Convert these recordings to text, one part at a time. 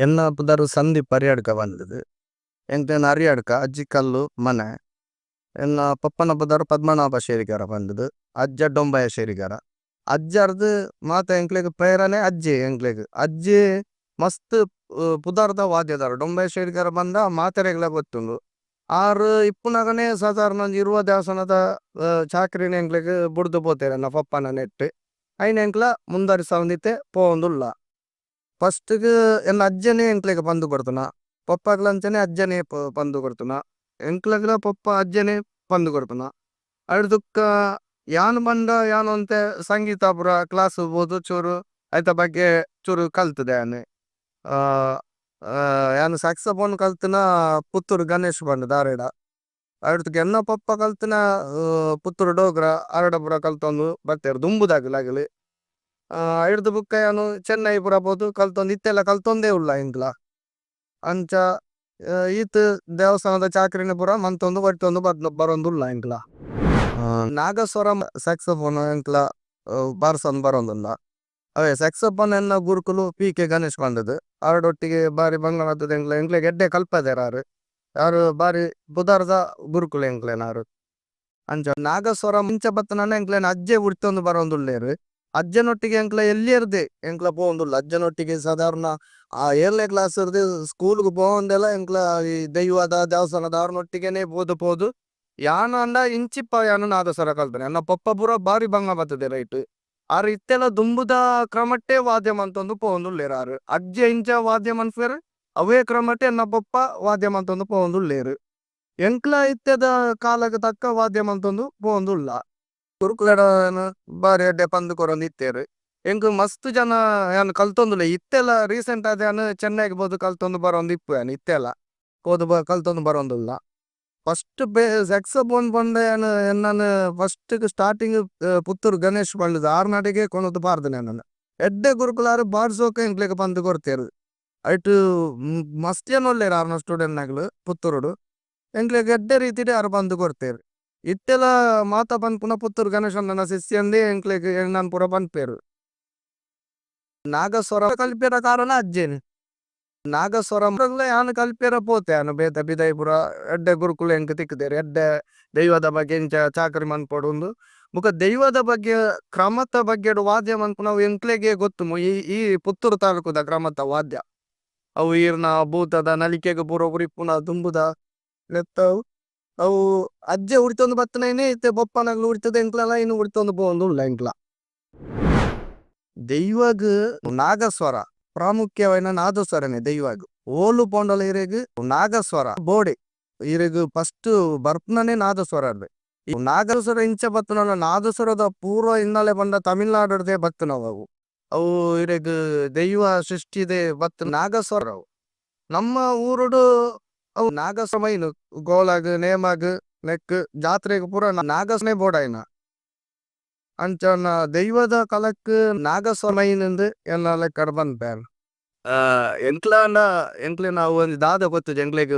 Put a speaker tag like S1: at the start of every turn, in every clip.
S1: ಎನ್ನ ಪುದರ್ ಸಂದೀಪ್ ಅರಿಯಡ್ಕ ಪಂಡುದು ಎಂಕ್ಲೆನ ಅರಿಯಡ್ಕ ಅಜ್ಜಿಕಲ್ಲು ಮನೆ. ಎನ್ನ ಪಪ್ಪನ ಪುದರ್ ಪದ್ಮನಾಭ ಶೇರಿಗಾರ ಪಂಡುದು, ಅಜ್ಜ ಡೊಂಬಯ ಶೇರಿಗಾರ. ಅಜ್ಜರ್ದ್ ಮಾತ ಎಂಕ್ಲೆಗ್ ಪ್ರೇರಣೆ ಅಜ್ಜೆ ಎಂಕ್ಲೆಗ್. ಅಜ್ಜೆ ಮಸ್ತ್ ಪುದರ್ದ ವಾದ್ಯದಾರ್ ಡೊಂಬಯ ಶೇರಿಗಾರ ಪಂಡ ಮಾತೆರೆಗ್ಲ ಗೊತ್ತುಂಡು. ಆರ್ ಇಪ್ಪುನಗನೇ ಸಾಧಾರಣ ಒಂಜಿ 20 ದೇವಸ್ಥಾನದ ಚಾಕ್ರಿನ್ ಎಂಕ್ಲೆಗ್ ಬುಡ್ದು ಪೋತೆರ್ ಎನ್ನ ಪಪ್ಪನ ನೆಟ್. ಐನ್ ಎಂಕ್ಲ ಮುಂದುವರಿಸಾವೊಂದಿತ್ತೆ ಪೋವೊಂದುಲ್ಲ. ಫಸ್ಟ್ ಗ್ ಎನ್ನ ಅಜ್ಜನೇ ಎಂಕ್ಲೆಗ್ ಪಂದ್ ಕೊರ್ತುನ, ಪಪ್ಪಗ್ಲ ಅಂಚನೆ ಅಜ್ಜನೇ ಪಂದ್ ಕೊರ್ತುನ, ಎಂಕ್ಲೆಗ್ಲ ಪಪ್ಪ ಅಜ್ಜನೇ ಪಂದ್ ಕೊರ್ತುನ. ಐಡ್ದ್ ಬೊಕ್ಕ ಯಾನ್ ಪಂಡ ಯಾನ್ ಒಂತೆ ಸಂಗೀತ ಪೂರ ಕ್ಲಾಸ್ ಪೋದು ಚೂರು ಐತ ಬಗ್ಗೆ ಚೂರು ಕಲ್ತುದೆ ಯಾನ್. ಯಾನ್ ಸ್ಯಾಕ್ಸೋಫೋನ್ ಕಲ್ತುನ ಪುತ್ತೂರು ಗಣೇಶ್ ಪಂಡುದು ಆರೆಡ. ಐಡ್ದ್ ಎನ್ನ ಪಪ್ಪ ಕಲ್ತುನ ಪುತ್ತೂರು ಡೋಗ್ರ ಆರೆಡ ಪೂರ ಕಲ್ತೊಂದು ಬತ್ತೆರ್ ದುಂಬುದಗುಲು ಅಗುಲು. ಐಡ್ದ್ ಬೊಕ್ಕ ಯಾನ್ ಚೆನ್ನೈ ಪೂರ ಪೋದು ಕಲ್ತೊಂದು ಇತ್ತೆಲ ಕಲ್ತೊಂದೇ ಉಲ್ಲ ಎಂಕ್ಲ. ಅಂಚ ಈತ್ ದೇವಸ್ಥಾನದ ಚಾಕ್ರಿನ್ ಪೂರ ಮಂತೊಂದು ಬರ್ತೊಂದು ಬರೊಂದುಲ್ಲ ಎಂಕ್ಲ. ನಾಗಸ್ವರ ಸ್ಯಾಕ್ಸೋಫೋನ್ ಎಂಕ್ಲ ಬಾರ್ಸೊಂದು ಬರೊಂದುಲ್ಲ. ಅವೇ ಸ್ಯಾಕ್ಸೋಫೋನ್ ಎನ್ನ ಗುರುಕುಲು ಪಿ ಕೆ ಗಣೇಶ್ ಪಂಡುದು ಆರಡೊಟ್ಟಿಗೆ ಬಾರಿ ಬಂಗ ಬತ್ತುದು ಎಂಕ್ಲ ಎಂಕ್ಲೆಗ್ ಎಡ್ಡೆ ಕಲ್ಪದೆರ್ ಆರ್. ಆರ್ ಬಾರಿ ಪುದರ್ದ ಗುರುಕುಲು ಎಂಕ್ಲೆನ ಆರ್. ಅಂಚ ನಾಗಸ್ವರ ಇಂಚ ಬತ್ತುಂಡ ಎಂಕ್ಲೆನ ಅಜ್ಜೆ ಉರ್ತೊಂದು ಬರೊಂದುಲ್ಲೆರ್. ಅಜ್ಜನೊಟ್ಟಿಗೆ ಎಂಕ್ಲ ಎಲ್ಯೆರ್ದೆ ಎಂಕ್ಲ ಪೋವೊಂದುಲ್ಲ. ಅಜ್ಜನೊಟ್ಟಿಗೆ ಸಾಧಾರಣ ಆ 7ನೇ ಕ್ಲಾಸ್ ರ್ದ್ ಸ್ಕೂಲ್ ಗ್ ಪೋವಂದೆಲ ಎಂಕ್ಲ ಈ ದೈವದ ದೇವಸ್ಥಾನದ ಆರ್ನೊಟ್ಟಿಗೆನೆ ಪೋದು ಪೋದು ಯಾನ್ ಆಂಡ ಇಂಚಿಪ್ಪ ಯಾನ್ ನಾದಸ್ವರ ಕಲ್ತುನೆ. ಎನ್ನ ಪಪ್ಪ ಪೂರ ಬಾರಿ ಬಂಗ ಬತ್ತುದೆರ್ ಐಟ್. ಆರ್ ಇತ್ತೆಲ ದುಂಬುದ ಕ್ರಮಟ್ಟೆ ವಾದ್ಯ ಮಂತೊಂದು ಪೋವೊಂದುಲ್ಲೆರ್ ಆರ್. ಅಜ್ಜೆ ಇಂಚ ವಾದ್ಯ ಮನ್ಪುವೆರ್ ಅವೇ ಕ್ರಮಟ್ಟೆ ಎನ್ನ ಪಪ್ಪ ವಾದ್ಯ ಮಂತೊಂದು ಪೋವೊಂದುಲ್ಲೆರ್. ಎಂಕ್ಲ ಇತ್ತೆದ ಕಾಲಗ್ ತಕ್ಕ ವಾದ್ಯ ಮಂತೊಂದು ಪೋವೊಂದುಲ್ಲ. ಗುರುಕುಲೆಡ ಬಾರಿ ಎಡ್ಡೆ ಪಂದ್ ಕೊರೊಂದಿತ್ತೆರ್. ಎಂಕ್ ಮಸ್ತ್ ಜನ ಯಾನ್ ಕಲ್ತೊಂದುಲ್ಲೆ ಇತ್ತೆಲ ರೀಸೆಂಟ್ ಆದ್ ಯಾನ್ ಚೆನ್ನೈಗ್ ಪೋದು ಕಲ್ತೊಂದು ಬರೊಂದಿಪ್ಪುವೆ ಯಾನ್ ಇತ್ತೆಲ ಪೋದು ಕಲ್ತೊಂದು ಬರೊಂದುಲ್ಲ. ಫಸ್ಟ್ ಸ್ಯಾಕ್ಸೋಫೋನ್ ಪಂಡ ಯಾನ್ ಎನ್ನನ್ ಫಸ್ಟ್ ಗ್ ಸ್ಟಾರ್ಟಿಂಗ್ ಪುತ್ತೂರು ಗಣೇಶ್ ಪಂಡುದು ಆರ್ನಡೆಗೆ ಕೊನೊದು ಪಾರ್ದೆನೆ ಎನ್ನನ್. ಎಡ್ಡೆ ಗುರುಕುಲು ಆರ್ ಬಾರ್ಸೋಕೆ ಎಂಕ್ಲೆಗ್ ಪಂದ್ ಕೊರ್ತೆರ್. ಐಟ್ ಮಸ್ತ್ ಜನ ಉಲ್ಲೆರ್ ಆರ್ನ ಸ್ಟೂಡೆಂಟ್ ನಕುಲು ಪುತ್ತೂರುಡು. ಎಂಕ್ಲೆಗ್ ಎಡ್ಡೆ ರೀತಿಡ್ ಆರ್ ಪಂದ್ ಕೊರ್ತೆರ್. ಇತ್ತೆಲ ಮಾತ ಪನ್ಪುನ ಪುತ್ತೂರು ಗಣೇಶಣ್ಣನ ಶಿಷ್ಯಂದೇ ಎಂಕ್ಲೆಗ್ ಎನ್ನನ್ ಪೂರ ಪನ್ಪೆರ್. ನಾಗಸ್ವರ ಕಲ್ಪಿಯರ ಕಾರಣ ಅಜ್ಜೆರ್. ನಾಗಸ್ವರ ಯಾನ್ ಕಲ್ಪಿಯರ ಪೋತೆ ಯಾನ್ ಬೇತೆ ಪಿದಯಿ ಪೂರ ಎಡ್ಡೆ ಗುರುಕುಲು ಎಂಕ್ ತಿಕ್ಕುದೆರ್. ಎಡ್ಡೆ ದೈವದ ಬಗ್ಗೆ ಇಂಚ ಚಾಕ್ರಿ ಮನ್ಪೊಡುಂದು ಬೊಕ ದೈವದ ಬಗ್ಗೆ ಕ್ರಮತ ಬಗ್ಗೆ ವಾದ್ಯ ಮನ್ಪುನವು ಎಂಕ್ಲೆಗೆ ಗೊತ್ತು. ಈ ಪುತ್ತೂರು ತಾಲೂಕುದ ಕ್ರಮತ ವಾದ್ಯ ಅವು ಈರ್ನ ಭೂತದ ನಲಿಕೆಗ್ ಪೂರ ಉರಿಪುನ ದುಂಬುದ ನೆತ್ತವು ಅವು ಅಜ್ಜೆ ಉರಿತೊಂದು ಬತ್ತುನೈನೆ ಇತ್ತೆ ಪೊಪ್ಪನಗುಲು ಉರಿತುದು ಎಂಕ್ಲಲ ಇನಿ ಉರಿತೊಂದು ಪೋವೊಂದುಲ್ಲ ಎಂಕ್ಲ. ದೈವಗ್ ನಾಗಸ್ವರ ಪ್ರಾಮುಖ್ಯವಾಯಿನ ನಾದಸ್ವರನೆ ದೈವಗ್. ಓಲು ಪೋಂಡಲ ಇರೆಗ್ ನಾಗಸ್ವರ ಬೋಡೆ. ಇರೆಗ್ ಫಸ್ಟ್ ಬರ್ಪುನನೆ ನಾದಸ್ವರರ್ದ್. ಈ ನಾಗಸ್ವರ ಇಂಚ ಬತ್ತುಂಡ ನಾದಸ್ವರದ ಪೂರ್ವ ಹಿನ್ನೆಲೆ ಪಂಡ ತಮಿಳ್ನಾಡುರ್ದೇ ಬತ್ತುನವು ಅವು. ಅವು ಇರೆಗ್ ದೈವ ಸೃಷ್ಟಿದೆ ಬತ್ತ್ ನಾಗಸ್ವರ ಅವು. ನಮ್ಮ ಊರುಡು ಅವು ನಾಗಸ್ವರ ಮೈನ್ ಕೋಲಗ್ ನೇಮಗ್ ನೆಕ್ಕ್ ಜಾತ್ರೆಗ್ ಪೂರ ನಾಗಸ್ವರನೆ ಬೋಡಾಯಿನ. ಅಂಚ ದೈವದ ಕಲಕ್ ನಾಗಸ್ವರ ಮೈನ್ ಇಂದ್ ಎನ್ನ ಲೆಕ್ಕಡ್ ಪನ್ಪೆ. ಎಂಕ್ಲಾಂಡ ಎಂಕ್ಲೆನ ಅವು ಒಂಜಿ ದಾದ ಗೊತ್ತುಜಿ ಎಂಕ್ಲೆಗ್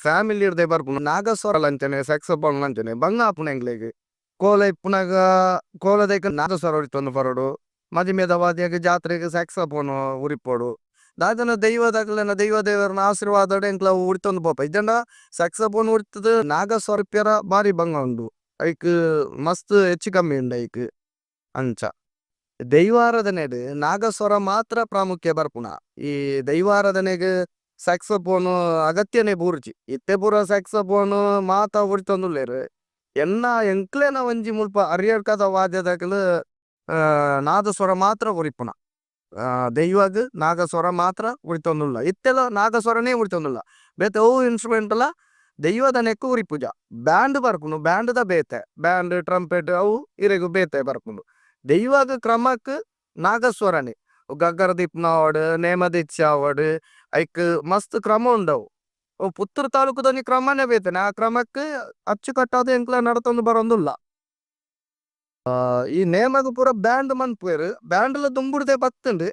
S1: ಫ್ಯಾಮಿಲಿ ರ್ದೆ ಬರ್ಪುನ ನಾಗಸ್ವರ ಅಂಚನೆ ಸ್ಯಾಕ್ಸೋಫೋನ್ ಅಂಚನೆ ಬಂಗ ಆಪುಂಡು ಎಂಕ್ಲೆಗ್. ಕೋಲ ಇಪ್ಪುನಗ ಕೋಲದೈಕ್ ನಾದಸ್ವರ ಉರಿತೊಂದು ಬರೊಡು. ಮದಿಮೆದ ವಾದ್ಯಗ್ ಜಾತ್ರೆಗ್ ಸ್ಯಾಕ್ಸೋಫೋನ್ ಉರಿಪೊಡು. ದಾದನ ದೈವದಕ್ಲೆನ ದೈವ ದೇವರ್ನ ಆಶೀರ್ವಾದಡ್ ಎಂಕ್ಲ ಅವು ಉರಿತೊಂದು ಪೋಪ. ಇಜ್ಜಂಡ ಸ್ಯಾಕ್ಸೋಫೋನ್ ಉರಿತುದು ನಾಗಸ್ವರ ಉರಿಪೆರ ಬಾರಿ ಬಂಗ ಉಂಡು. ಐಕ್ ಮಸ್ತ್ ಹೆಚ್ಚು ಕಮ್ಮಿ ಉಂಡು ಐಕ್ ಅಂಚ. ದೈವಾರಾಧನೆಡ್ ನಾಗಸ್ವರ ಮಾತ್ರ ಪ್ರಾಮುಖ್ಯ ಬರ್ಪುನ. ಈ ದೈವಾರಾಧನೆಗ್ ಸ್ಯಾಕ್ಸೋಫೋನ್ ಅಗತ್ಯನೆ ಬೂರ್ಜಿ. ಇತ್ತೆ ಪೂರ ಸ್ಯಾಕ್ಸೋಫೋನ್ ಮಾತ ಉರಿತೊಂದುಲ್ಲೆರ್. ಎನ್ನ ಎಂಕ್ಲೆನ ಒಂಜಿ ಮುಲ್ಪ ಅರಿಯಡ್ಕದ ವಾದ್ಯದಕುಲು ನಾದಸ್ವರ ಮಾತ್ರ ಉರಿಪುನ. ದೈವಗ್ ನಾಗಸ್ವರ ಮಾತ್ರ ಉರಿತೊಂದುಲ್ಲ. ಇತ್ತೆಲ ನಾಗಸ್ವರನೇ ಉರಿತೊಂದುಲ್ಲ. ಬೇತೆ ಒವು ಇನ್ಸ್ಟ್ರುಮೆಂಟ್ ಲ ದೈವದ ನೆಕ್ಕ್ ಉರಿಪುಜ. ಬ್ಯಾಂಡ್ ಬರ್ಪುಂಡು, ಬ್ಯಾಂಡ್ ದ ಬೇತೆ. ಬ್ಯಾಂಡ್ ಟ್ರಂಪೆಟ್ ಅವು ಇರೆಗ್ ಬೇತೆ ಬರ್ಪುಂಡು. ದೈವಗ್ ಕ್ರಮಕ್ ನಾಗಸ್ವರನೆ. ಗಗ್ಗರ ದೀಪುನ ಆವಡ್ ನೇಮ ದೀಕ್ಷೆ ಆವಡ್ ಐಕ್ ಮಸ್ತ್ ಕ್ರಮ ಉಂಡು ಅವು. ಅವು ಪುತ್ತೂರು ತಾಲೂಕುದ ಒಂಜಿ ಕ್ರಮನೆ ಬೇತೆನೆ. ಆ ಕ್ರಮಕ್ ಅಚ್ಚುಕಟ್ಟಾದ್ ಎಂಕ್ಲ ನಡತೊಂದು ಬರೊಂದುಲ್ಲ. ಈ ನೇಮಗ್ ಪೂರ ಬ್ಯಾಂಡ್ ಮನ್ಪುವೆರ್. ಬ್ಯಾಂಡ್ ಲ ದುಂಬುರ್ದೆ ಬತ್ತುಂಡು.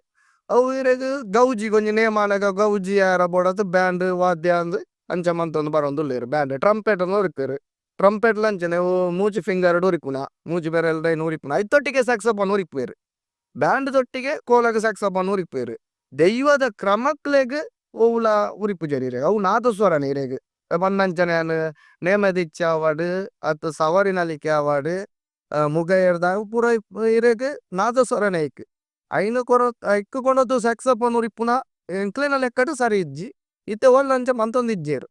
S1: ಅವು ಇರೆಗ್ ಗೌಜಿಗ್ ಒಂಜಿ ನೇಮ ಆನಗ ಗೌಜಿ ಆಯೆರ ಬೋಡಾದ್ ಬ್ಯಾಂಡ್ ವಾದ್ಯ ಅಂದ್ ಅಂಚ ಮಂತೊಂದು ಬರೊಂದುಲ್ಲೆರ್ ಬ್ಯಾಂಡ್. ಟ್ರಂಪೆಟ್ ಲ ಉರಿಪೆರ್. ಟ್ರಂಪೆಟ್ ಲ ಅಂಚನೆ ಅವು ಮೂಜಿ ಫಿಂಗರ್ ಡ್ ಉರಿಪುನ. ಮೂಜಿ ಬೆರೆಲ್ದ ಐನ್ ಉರಿಪುನ. ಐತೊಟ್ಟಿಗೆ ಸ್ಯಾಕ್ಸೋಫೋನ್ ಉರಿಪುವೆರ್. ಬ್ಯಾಂಡ್ ದೊಟ್ಟಿಗೆ ಕೋಲಗ್ ಸ್ಯಾಕ್ಸೋಫೋನ್ ಉರಿಪುವೆರ್. ದೈವದ ಕ್ರಮಕ್ಲೆಗ್ ಒವ್ಲ ಉರಿಪುಜೆರ್ ಇರೆಗ್ ಅವು ನಾದಸ್ವರನೆ ಇರೆಗ್ ಪಂಡಂಚನೆ ಯಾನ್ ನೇಮದ ಇಚ್ಛೆ ಆವಡ್ ಅತ್ತ್ ಸವಾರಿ ನಲಿಕೆ ಆವಡ್ ಮುಗೈರ್ದ ಅವು ಪೂರ ಇರೆಗ್ ನಾದಸ್ವರನೆ ಐಕ್ ಐನ್ ಕೊರೊ ಐಕ್ ಕೊನೊದು ಸ್ಯಾಕ್ಸೋಫೋನ್ ಉರಿಪುನ ಎಂಕ್ಲೆನ ಲೆಕ್ಕಡ್ ಸರಿ ಇಜ್ಜಿ. ಇತ್ತೆ ಓಲ್ಲ ಅಂಚ ಮಂತೊಂದಿಜ್ಜೆರ್.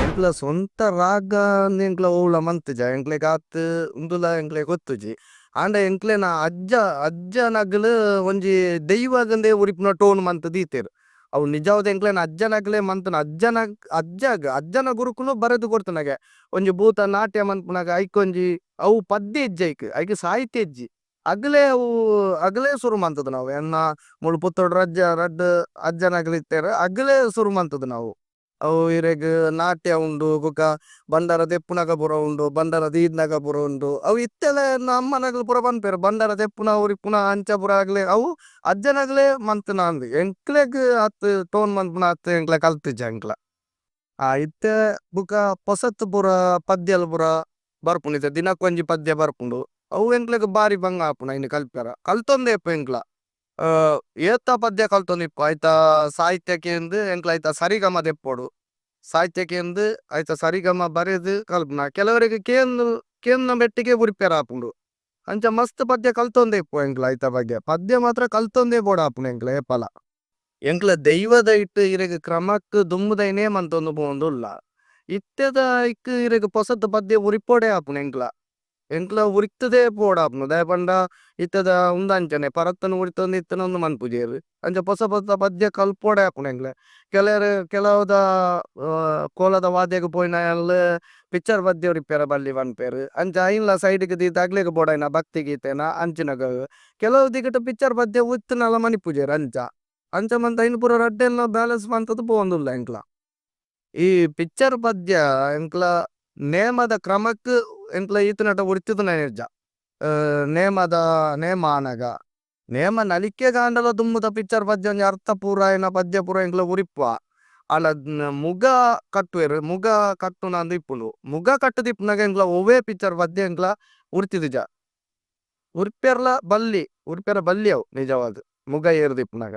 S1: ಎಂಕ್ಲ ಸ್ವಂತ ರಾಗ ಅಂದ್ ಎಂಕ್ಲ ಒವ್ಲ ಮಂತುಜ ಎಂಕ್ಲೆಗ್ ಆತ್ ಉಂದುಲ ಎಂಕ್ಲೆಗ್ ಗೊತ್ತುಜಿ. ಆಂಡ ಎಂಕ್ಲೆನ ಅಜ್ಜ ಅಜ್ಜನಗುಲು ಒಂಜಿ ದೈವಗಂದೇ ಉರಿಪುನ ಟೋನ್ ಮಂತ್ ದೀತೆರ್. ಅವು ನಿಜವಾದ್ ಎಂಕ್ಲೆನ ಅಜ್ಜನಕುಲೇ ಮಂತ್ನ ಅಜ್ಜನ ಅಜ್ಜಗ್ ಅಜ್ಜನ ಗುರುಕುಲು ಬರೆದ್ ಕೊರ್ತುನಗೆ. ಒಂಜಿ ಭೂತ ನಾಟ್ಯ ಮನ್ಪುನಗ ಐಕೊಂಜಿ ಅವು ಪದ್ಯ ಇಜ್ಜಿ ಐಕ್, ಐಕ್ ಸಾಹಿತ್ಯ ಇಜ್ಜಿ. ಅಗಲೆ ಅವು ಅಗಲೆ ಸುರು ಮಂತುದನವು ಎನ್ನ ಮೂಲು ಪುತ್ತೂರುಡು ರಜ್ಜ ರಡ್ಡ್ ಅಜ್ಜನಕುಲು ಇತ್ತೆರ್ ಅಗಲೆ ಸುರು ಮಂತುದನವು. ಅವು ಇರೆಗ್ ನಾಟ್ಯ ಉಂಡು ಬೊಕ ಬಂಡಾರ ದೆಪ್ಪುನಗ ಪೂರ ಉಂಡು ಬಂಡಾರ ದೀಡ್ನಗ ಪೂರ ಉಂಡು. ಅವು ಇತ್ತೆಲ ಎನ್ನ ಅಮ್ಮನಕುಲು ಪೂರ ಪನ್ಪೆರ್ ಬಂಡಾರ ದೆಪ್ಪುನ ಉರಿಪುನ ಅಂಚ ಪೂರ ಅಗಲೆ ಅವು ಅಜ್ಜನಕುಲೇ ಮಂತ್ನ ಅಂದ್ ಎಂಕ್ಲೆಗ್ ಆತ್ ಟೋನ್ ಮನ್ಪುನ ಆತ್ ಎಂಕ್ಲ ಕಲ್ತಿಜ ಎಂಕ್ಲ. ಇತ್ತೆ ಬೊಕ ಪೊಸತ್ ಪೂರ ಪದ್ಯಲು ಪೂರ ಬರ್ಪುಂಡು ಇತ್ತೆ ದಿನಕ್ಕೊಂಜಿ ಪದ್ಯ ಬರ್ಪುಂಡು. ಅವು ಎಂಕ್ಲೆಗ್ ಬಾರಿ ಬಂಗ ಆಪುಂಡು ಐನ್ ಕಲ್ಪೆರ ಕಲ್ತೊಂದೇ ಇಪ್ಪ ಎಂಕ್ಲ. ಏತ ಪದ್ಯ ಕಲ್ತೊಂದಿಪ್ಪ ಐತ ಸಾಹಿತ್ಯ ಕೇಂದ್ ಎಂಕ್ಲ ಐತ ಸರಿಗಮ ದೆಪ್ಪೊಡು. ಸಾಹಿತ್ಯ ಕೇಂದ್ ಐತ ಸರಿಗಮ ಬರೆದ್ ಕಲ್ಪುನ ಕೆಲವರೆಗ್ ಕೇಂದ್ ಕೇನ್ನ ಬೆಟ್ಟಿಗೆ ಉರಿಪೆರ ಆಪುಂಡು. ಅಂಚ ಮಸ್ತ್ ಪದ್ಯ ಕಲ್ತೊಂದೇ ಇಪ್ಪುವ ಎಂಕ್ಲ ಐತ ಬಗ್ಗೆ ಪದ್ಯ ಮಾತ್ರ ಕಲ್ತೊಂದೇ ಬೋಡಾಪುಂಡು ಎಂಕ್ಲ ಏಪಲ. ಎಂಕ್ಲ ದೈವದ ಐಟ್ ಇರೆಗ್ ಕ್ರಮಕ್ ದುಂಬುದೈನೇ ಮಂತೊಂದು ಪೋವೊಂದುಲ್ಲ. ಇತ್ತೆದ ಐಕ್ ಇರೆಗ್ ಪೊಸತ್ ಪದ್ಯ ಉರಿಪೊಡೆ ಆಪುಂಡು ಎಂಕ್ಲ. ಎಂಕ್ಲ ಉರಿತುದೇ ಪೋವಡಾಪುಂಡು ದಾಯೆ ಪಂಡ ಇತ್ತೆದ ಉಂದು ಅಂಚನೆ ಪರತನ ಉರಿತೊಂದು ಇತ್ತ್ಂಡ ಉಂದು ಮನ್ಪುಜೆರ್. ಅಂಚ ಪೊಸ ಪೊಸ ಪದ್ಯ ಕಲ್ಪೊಡೆ ಆಪುಂಡು ಎಂಕ್ಲ. ಕೆಲವೆರ್ ಕೆಲವುದ ಕೋಲದ ವಾದ್ಯಗ್ ಪೋಯಿನಯಲ್ಲು ಪಿಕ್ಚರ್ ಪದ್ಯ ಉರಿಪೆರೆ ಬಲ್ಲಿ ಪನ್ಪೆರ್. ಅಂಚ ಐನ್ಲ ಸೈಡ್ ಗ್ ದೀದ್ ಅಕ್ಲೆಗ್ ಬೋಡಾಯಿನ ಭಕ್ತಿ ಗೀತೆನ ಅಂಚಿನ ಕೆಲವು ದಿಕ್ಕುಡು ಪಿಕ್ಚರ್ ಪದ್ಯ ಇತ್ತ್ಂಡಲ ಮನಿಪುಜೆರ್ ಅಂಚ. ಅಂಚ ಮಂತ್ ಐನ್ ಪೂರ ರಡ್ಡೆನ್ಲ ಬ್ಯಾಲೆನ್ಸ್ ಮಂತುದು ಪೋವೊಂದುಲ್ಲ ಎಂಕ್ಲ. ಈ ಪಿಕ್ಚರ್ ಪದ್ಯ ಎಂಕ್ಲ ನೇಮದ ಕ್ರಮಕ್ ಎಂಕ್ಲ ಈತನಟ ಉರಿತಿನ ನಿಜ. ನೇಮದ ನೇಮ ಆನಗ ನೇಮ ನಲಿಕೆಗಾಂಡಲ ದುಂಬುದ ಪಿಕ್ಚರ್ ಪದ್ಯ ಒಂಜಿ ಅರ್ಥ ಪೂರ ಆಯಿನ ಪದ್ಯ ಪೂರ ಎಂಕ್ಲ ಉರಿಪುವ. ಆಂಡ ಮುಗ ಕಟ್ಟುವೆರ್ ಮುಗ ಕಟ್ಟುನ ಅಂದ್ ಇಪ್ಪುಂಡು. ಮುಗ ಕಟ್ಟುದು ಇಪ್ಪುನಗ ಎಂಕ್ಲ ಒವ್ವೇ ಪಿಕ್ಚರ್ ಪದ್ಯ ಎಂಕ್ಲ ಉರಿತಿದಿಜ. ಉರಿಪೆರ್ಲ ಬಲ್ಲಿ ಉರಿಪೆರೆ ಬಲ್ಲಿ ಅವು ನಿಜವಾದ್ ಮುಗ ಏರ್ದ್ ಇಪ್ಪುನಗ.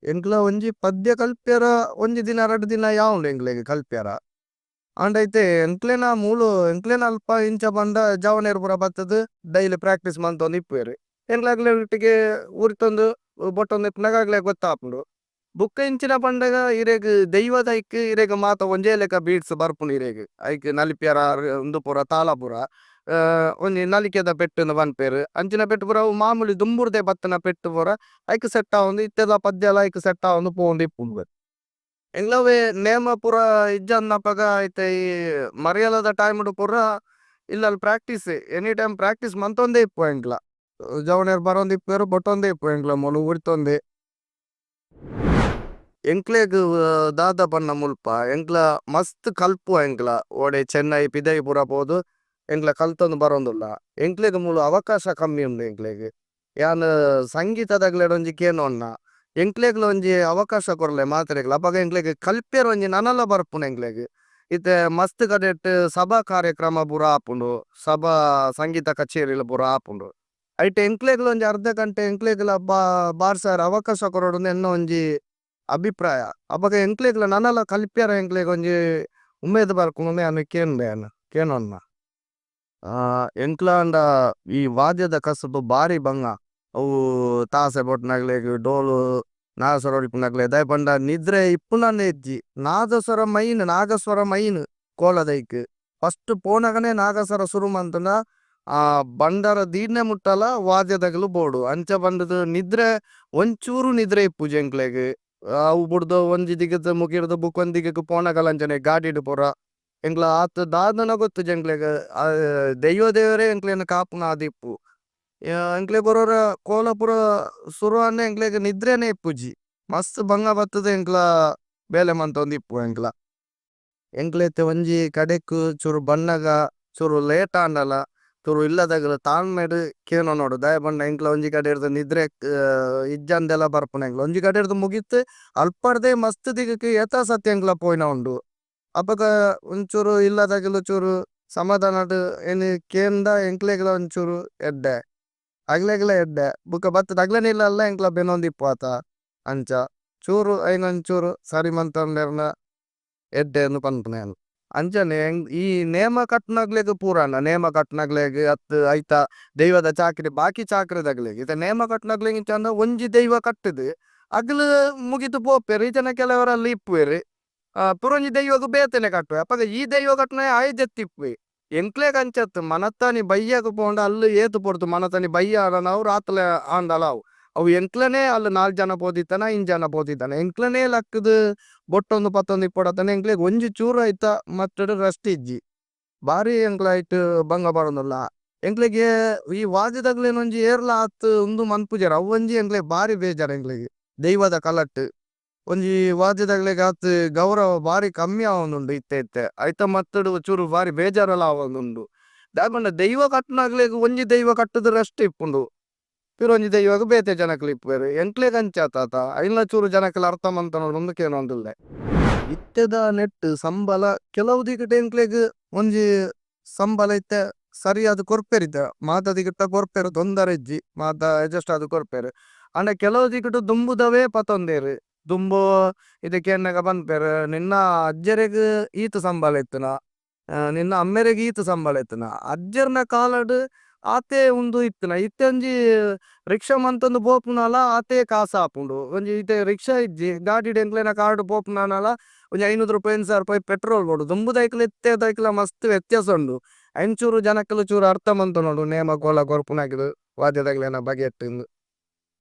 S1: ಎಂಕ್ಲ ಒಂಜಿ ಪದ್ಯ ಕಲ್ಪೆರ ಒಂಜಿ ದಿನ ರಡ್ಡ್ ದಿನ ಯಾವುಂಡು ಎಂಕ್ಲೆಗ್ ಕಲ್ಪೆರ. ಆಂಡ ಇತ್ತೆ ಎಂಕ್ಲೆನ ಮೂಲು ಎಂಕ್ಲೆನ ಅಲ್ಪ ಇಂಚ ಪಂಡ ಜವನೆರ್ ಪೂರ ಬತ್ತುದು ಡೈಲಿ ಪ್ರಾಕ್ಟೀಸ್ ಮಂತೊಂದು ಇಪ್ಪುವೆರ್. ಎಂಕ್ಲ ಅಕ್ಲೆನ ಒಟ್ಟಿಗೆ ಉರಿತೊಂದು ಬೊಟ್ಟೊಂದು ಇಪ್ಪುನಗ ಅಕ್ಲೆಗ್ ಗೊತ್ತಾಪುಂಡು. ಬೊಕ ಎಂಚಿನ ಪಂಡಗ ಇರೆಗ್ ದೈವದ ಐಕ್ ಇರೆಗ್ ಮಾತ ಒಂಜೇ ಲೆಕ ಬೀಟ್ಸ್ ಬರ್ಪುಂಡು ಇರೆಗ್ ಐಕ್ ನಲಿಪೆರ ಉಂದು ಪೂರ ತಾಳ ಪೂರ ಒಂಜಿ ನಲಿಕೆದ ಪೆಟ್ಟು ಪನ್ಪೆರ್ ಅಂಚಿನ ಪೆಟ್ಟು ಪೂರ ಅವು ಮಾಮೂಲಿ ದುಂಬುರ್ದೆ ಬತ್ತಿನ ಪೆಟ್ಟು ಪೂರ ಐಕ್ ಸೆಟ್ ಆವೊಂದು ಇತ್ತೆದ ಪದ್ಯಲ ಐಕ್ ಸೆಟ್ ಆವೊಂದು ಪೋವೊಂದು ಇಪ್ಪುಂಡು. ಎಂಕ್ಲವೇ ನೇಮ ಪೂರ ಇಜ್ಜಂದಿನಪಗ ಇತ್ತೆ ಈ ಮರಿಯಲದ ಟೈಮ್ ಡು ಪೂರ ಇಲ್ಲಲ್ ಪ್ರಾಕ್ಟೀಸ್ ಎನಿ ಟೈಮ್ ಪ್ರಾಕ್ಟೀಸ್ ಮಂತೊಂದೇ ಇಪ್ಪುವ ಎಂಕ್ಲ. ಜವನೆರ್ ಬರೊಂದು ಇಪ್ಪುವೆರ್ ಬೊಟ್ಟೊಂದೇ ಇಪ್ಪುವ ಎಂಕ್ಲ ಮೂಲು ಉರಿತೊಂದೆ. ಎಂಕ್ಲೆಗ್ ದಾದ ಪನ್ನ ಮುಲ್ಪ ಎಂಕ್ಲ ಮಸ್ತ್ ಕಲ್ಪುವ ಎಂಕ್ಲ ಓಡೆ ಚೆನ್ನೈ ಪಿದಯಿ ಪೂರ ಪೋದು ಎಂಕ್ಲ ಕಲ್ತೊಂದು ಬರೊಂದುಲ್ಲ. ಎಂಕ್ಲೆಗ್ ಮೂಲು ಅವಕಾಶ ಕಮ್ಮಿ ಉಂಡು ಎಂಕ್ಲೆಗ್. ಯಾನ್ ಸಂಗೀತದಕ್ಲೆಡ ಒಂಜಿ ಕೇನೊನ್ನ ಎಂಕ್ಲೆಗ್ಲ ಒಂಜಿ ಅವಕಾಶ ಕೊರ್ಲೆ ಮಾತೆರೆಗ್ಲ ಅಪಗ ಎಂಕ್ಲೆಗ್ ಕಲ್ಪೆರೆ ಒಂಜಿ ನನಲ ಬರ್ಪುಂಡು ಎಂಕ್ಲೆಗ್. ಇತ್ತೆ ಮಸ್ತ್ ಕಡೆಟ್ ಸಭಾ ಕಾರ್ಯಕ್ರಮ ಪೂರ ಆಪುಂಡು ಸಭಾ ಸಂಗೀತ ಕಚೇರಿಲು ಪೂರ ಆಪುಂಡು. ಐಟ್ ಎಂಕ್ಲೆಗ್ಲ ಒಂಜಿ ಅರ್ಧ ಗಂಟೆ ಎಂಕ್ಲೆಗ್ಲ ಬಾರ್ಸರೆ ಅವಕಾಶ ಕೊರೊಡುಂದು ಎನ್ನ ಒಂಜಿ ಅಭಿಪ್ರಾಯ. ಅಪಗ ಎಂಕ್ಲೆಗ್ಲ ನನಲ ಕಲ್ಪೆರೆ ಎಂಕ್ಲೆಗ್ ಒಂಜಿ ಉಮೇದ್ ಬರ್ಪುಂಡು ಯಾನ್ ಕೇನುವೆ ಯಾನ್ ಕೇನೊನ್ನ. ಎಂಕ್ಲಾಂಡ ಈ ವಾದ್ಯದ ಕಸುಬು ಬಾರಿ ಬಂಗ. ಅವು ತಾಸೆ ಬೊಟ್ಟುನಕ್ಲೆಗ್ ಡೋಲು ನಾದಸ್ವರ ಉರಿಪುನಕ್ಲೆಗ್ ದಾಯೆ ಪಂಡ ನಿದ್ರೆ ಇಪ್ಪುನನೆ ಇಜ್ಜಿ. ನಾದಸ್ವರ ಮೈನ್ ನಾಗಸ್ವರ ಮೈನ್ ಕೋಲದೈಕ್ ಫಸ್ಟ್ ಪೋನಗನೆ ನಾಗಸ್ವರ ಸುರು ಮಂತುಂಡ ಆ ಬಂಡಾರ ದೀಡ್ನೆ ಮುಟ್ಟಲ ವಾದ್ಯದಕುಲು ಬೋಡು. ಅಂಚ ಪಂಡುದು ನಿದ್ರೆ ಒಂಚೂರು ನಿದ್ರೆ ಇಪ್ಪುಜಿ ಎಂಕ್ಲೆಗ್. ಅವು ಬುಡ್ದು ಒಂಜಿ ದಿಕ್ಕದ ಮುಗಿರ್ದ್ ಬೊಕೊಂಜಿ ದಿಕ್ಕಗ್ ಪೋನಗಲ ಅಂಚನೆ ಗಾಡಿಡ್ ಪೂರ ಎಂಕ್ಲ ಆತ್ ದಾದನ ಗೊತ್ತುಜಿ ಎಂಕ್ಲೆಗ್. ದೈವ ದೇವೆರೇ ಎಂಕ್ಲೆನ್ ಕಾಪುನ ಆದಿಪ್ಪು. ಎಂಕ್ಲೆಗ್ ಒರೊರ ಕೋಲ ಪೂರ ಸುರು ಆಂಡ ಎಂಕ್ಲೆಗ್ ನಿದ್ರೆನೆ ಇಪ್ಪುಜಿ. ಮಸ್ತ್ ಬಂಗ ಬತ್ತುದು ಎಂಕ್ಲ ಬೇಲೆ ಮಂತೊಂದು ಇಪ್ಪುವ ಎಂಕ್ಲ. ಎಂಕ್ಲ ಇತ್ತೆ ಒಂಜಿ ಕಡೆಕ್ ಚೂರು ಬನ್ನಗ ಚೂರು ಲೇಟ್ ಆಂಡಲ ಚೂರು ಇಲ್ಲದಕುಲು ತಾಳ್ಮೆಡ್ ಕೇನೊನೊಡು ದಾಯೆ ಪಂಡ ಎಂಕ್ಲ ಒಂಜಿ ಕಡೆರ್ದ್ ನಿದ್ರೆ ಇಜ್ಜಂದೆಲ ಬರ್ಪುಂಡು ಎಂಕ್ಲ. ಒಂಜಿ ಕಡೆರ್ದ್ ಮುಗಿತ್ ಅಲ್ಪರ್ದೆ ಮಸ್ತ್ ದಿಕ್ಕಕ್ ಏತಾ ಸರ್ತಿ ಎಂಕ್ಲ ಪೋಯಿನ ಉಂಡು. ಅಪಗ ಒಂಚೂರು ಇಲ್ಲದಕುಲು ಚೂರು ಸಮಾಧಾನಡ್ ಕೇಂಡ ಎಂಕ್ಲೆಗ್ಲ ಒಂಚೂರು ಎಡ್ಡೆ. ಅಗ್ಲೆಗ್ಲ ಎಡ್ಡೆ ಬೊಕ ಬತ್ತುದು ಅಗ್ಲೆನ ಇಲ್ಲಲ್ಲ ಎಂಕ್ಲ ಬೆನೊಂದಿಪ್ಪುವ ಅಂಚ ಚೂರು ಐನ್ ಒಂಚೂರು ಸರಿ ಮಂತೊಂಡೆರ್ನ ಎಡ್ಡೆ ಇಂದ್ ಪನ್ಪುನ ಯಾನ್. ಅಂಚನೆ ಈ ನೇಮ ಕಟ್ಟುನಕ್ಲೆಗ್ ಪೂರ ನೇಮ ಕಟ್ಟುನಕ್ಲೆಗ್ ಅತ್ತ್ ಐತ ದೈವದ ಚಾಕಿರಿ ಬಾಕಿ ಚಾಕಿರಿದಕ್ಲೆಗ್ ಇತ್ತೆ ನೇಮ ಕಟ್ಟುನಕ್ಲೆಗ್ ಇಂಚ ಪಂಡ ಒಂಜಿ ದೈವ ಕಟ್ಟುದು ಅಕುಲು ಮುಗಿತ್ ಪೋಪೆರ್ ಇಜ್ಜಂಡ ಕೆಲವೆರ್ ಅಲ್ಲ್ ಇಪ್ಪುವೆರ್ ಪುರೊಂಜಿ ದೈವಗ್ ಬೇತೆನೆ ಕಟ್ಟುವೆ ಅಪಗ ಈ ದೈವ ಕಟ್ಟುನಾಯೆ ಆಯೆ ಜೆತ್ತಿಪ್ಪುವೆ ಎಂಕ್ಲೆಗ್ ಅಂಚ ಅತ್ತ್ ಮನತ್ತಾನಿ ಬಯ್ಯಗ್ ಪೋಂಡ ಅಲ್ಲ್ ಏತ್ ಪೊರ್ತು ಮನತ್ತಾನಿ ಬಯ್ಯ ಆಂಡಲ ಆವು ರಾತ್ರೆ ಆಂಡಲ ಆವು ಅವು ಎಂಕ್ಲೆನೆ ಅಲ್ಲ್ ನಾಲ್ ಜನ ಪೋದಿತ್ತನ ಐನ್ ಜನ ಪೋದಿತ್ತನ ಎಂಕ್ಲೆನೆ ಲಕ್ಕುದು ಬೊಟ್ಟೊಂದು ಪತ್ತೊಂದು ಇಪ್ಪೊಡತ್ತಂದೆ ಎಂಕ್ಲೆಗ್ ಒಂಜಿ ಚೂರು ಐತ ಮಟ್ಟ್ ಡ್ ರೆಸ್ಟ್ ಇಜ್ಜಿ ಬಾರಿ ಎಂಕ್ಲ ಐಟ್ ಬಂಗ ಬರೊಂದುಲ್ಲ ಎಂಕ್ಲೆಗ್ ಈ ವಾದ್ಯದಕ್ಲೆನ್ ಒಂಜಿ ಏರ್ಲ ಆತ್ ಉಂದು ಮನ್ಪುಜೆರ್ ಅವು ಒಂಜಿ ಎಂಕ್ಲೆಗ್ ಬಾರಿ ಬೇಜಾರ್ ಎಂಕ್ಲೆಗ್ ದೈವದ ಕಲಟ್ ಒಂಜಿ ವಾದ್ಯದಕ್ಲೆಗ್ ಆತ್ ಗೌರವ ಬಾರಿ ಕಮ್ಮಿ ಆವೊಂದುಂಡು ಇತ್ತೆ ಇತ್ತೆ ಐತ ಮಟ್ಟ್ ಡ್ ಚೂರು ಬಾರಿ ಬೇಜಾರುಲ ಆವೊಂದುಂಡು ದಾಯೆ ಪಂಡ ದೈವ ಕಟ್ಟುನಕ್ಲೆಗ್ ಒಂಜಿ ದೈವ ಕಟ್ಟುದು ರೆಸ್ಟ್ ಇಪ್ಪುಂಡು ಪಿರ ಒಂಜಿ ದೈವಗ್ ಬೇತೆ ಜನಕುಲು ಇಪ್ಪುವೆರ್ ಎಂಕ್ಲೆಗ್ ಅಂಚ ಅತ್ ಐನ್ಲ ಚೂರು ಜನಕುಲು ಅರ್ಥ ಮಂತೊನೊಡು ಇಂದ್ ಕೇನೊಂದುಲ್ಲೆ. ಇತ್ತೆದ ನೆಟ್ಟ್ ಸಂಬಲ ಕೆಲವು ದಿಕ್ಕುಡು ಎಂಕ್ಲೆಗ್ ಒಂಜಿ ಸಂಬಲ ಇತ್ತೆ ಸರಿಯಾದ್ ಕೊರ್ಪೆರ್ ಇತ್ತೆ ಮಾತ ದಿಕ್ಕುಡ್ಲ ಕೊರ್ಪೆರ್ ತೊಂದರೆ ಇಜ್ಜಿ ಮಾತ ಅಡ್ಜಸ್ಟ್ ಆದ್ ಕೊರ್ಪೆರ್ ಆಂಡ ಕೆಲವು ದಿಕ್ಕುಡು ದುಂಬುದವೇ ಪತೊಂದೆರ್ ದುಂಬು ಇತ್ತೆ ಕೇನ್ನಗ ಪನ್ಪೆರ್ ನಿನ್ನ ಅಜ್ಜೆರೆಗ್ ಈತ್ ಸಂಬಳ ಇತ್ತುಂಡ ನಿನ್ನ ಅಮ್ಮೆರೆಗ್ ಈತ್ ಸಂಬಳ ಇತ್ತುಂಡ ಅಜ್ಜೆರ್ನ ಕಾಲಡ್ ಆತೆ ಉಂದು ಇತ್ತುಂಡ ಇತ್ತೆ ಒಂಜಿ ರಿಕ್ಷಾ ಮಂತೊಂದು ಪೋಪುನಲ ಆತೆ ಕಾಸ್ ಆಪುಂಡು ಒಂಜಿ ಇತ್ತೆ ರಿಕ್ಷಾ ಇಜ್ಜಿ ಗಾಡಿಡ್ ಎಂಕ್ಲೆನ ಕಾರ್ ಡ್ ಪೋಪುನಾಂಡಲ ಒಂಜಿ ಐನೂದು ರೂಪಾಯಿ ಒಂಜಿ ಸಾರ ರೂಪಾಯಿ ಪೆಟ್ರೋಲ್ ಬೋಡು ದುಂಬುದೈಕ್ಲ ಇತ್ತೆದೈಕ್ಲ ಮಸ್ತ್ ವ್ಯತ್ಯಾಸ ಉಂಡು ಐನ್ ಚೂರು ಜನಕುಲು ಚೂರು ಅರ್ಥ ಮಂತೊನೊಡು ನೇಮ ಕೋಲ ಕೊರ್ಪುನಕುಲು ವಾದ್ಯದಕ್ಲೆನ ಬಗೆಟ್ ಇಂದ್.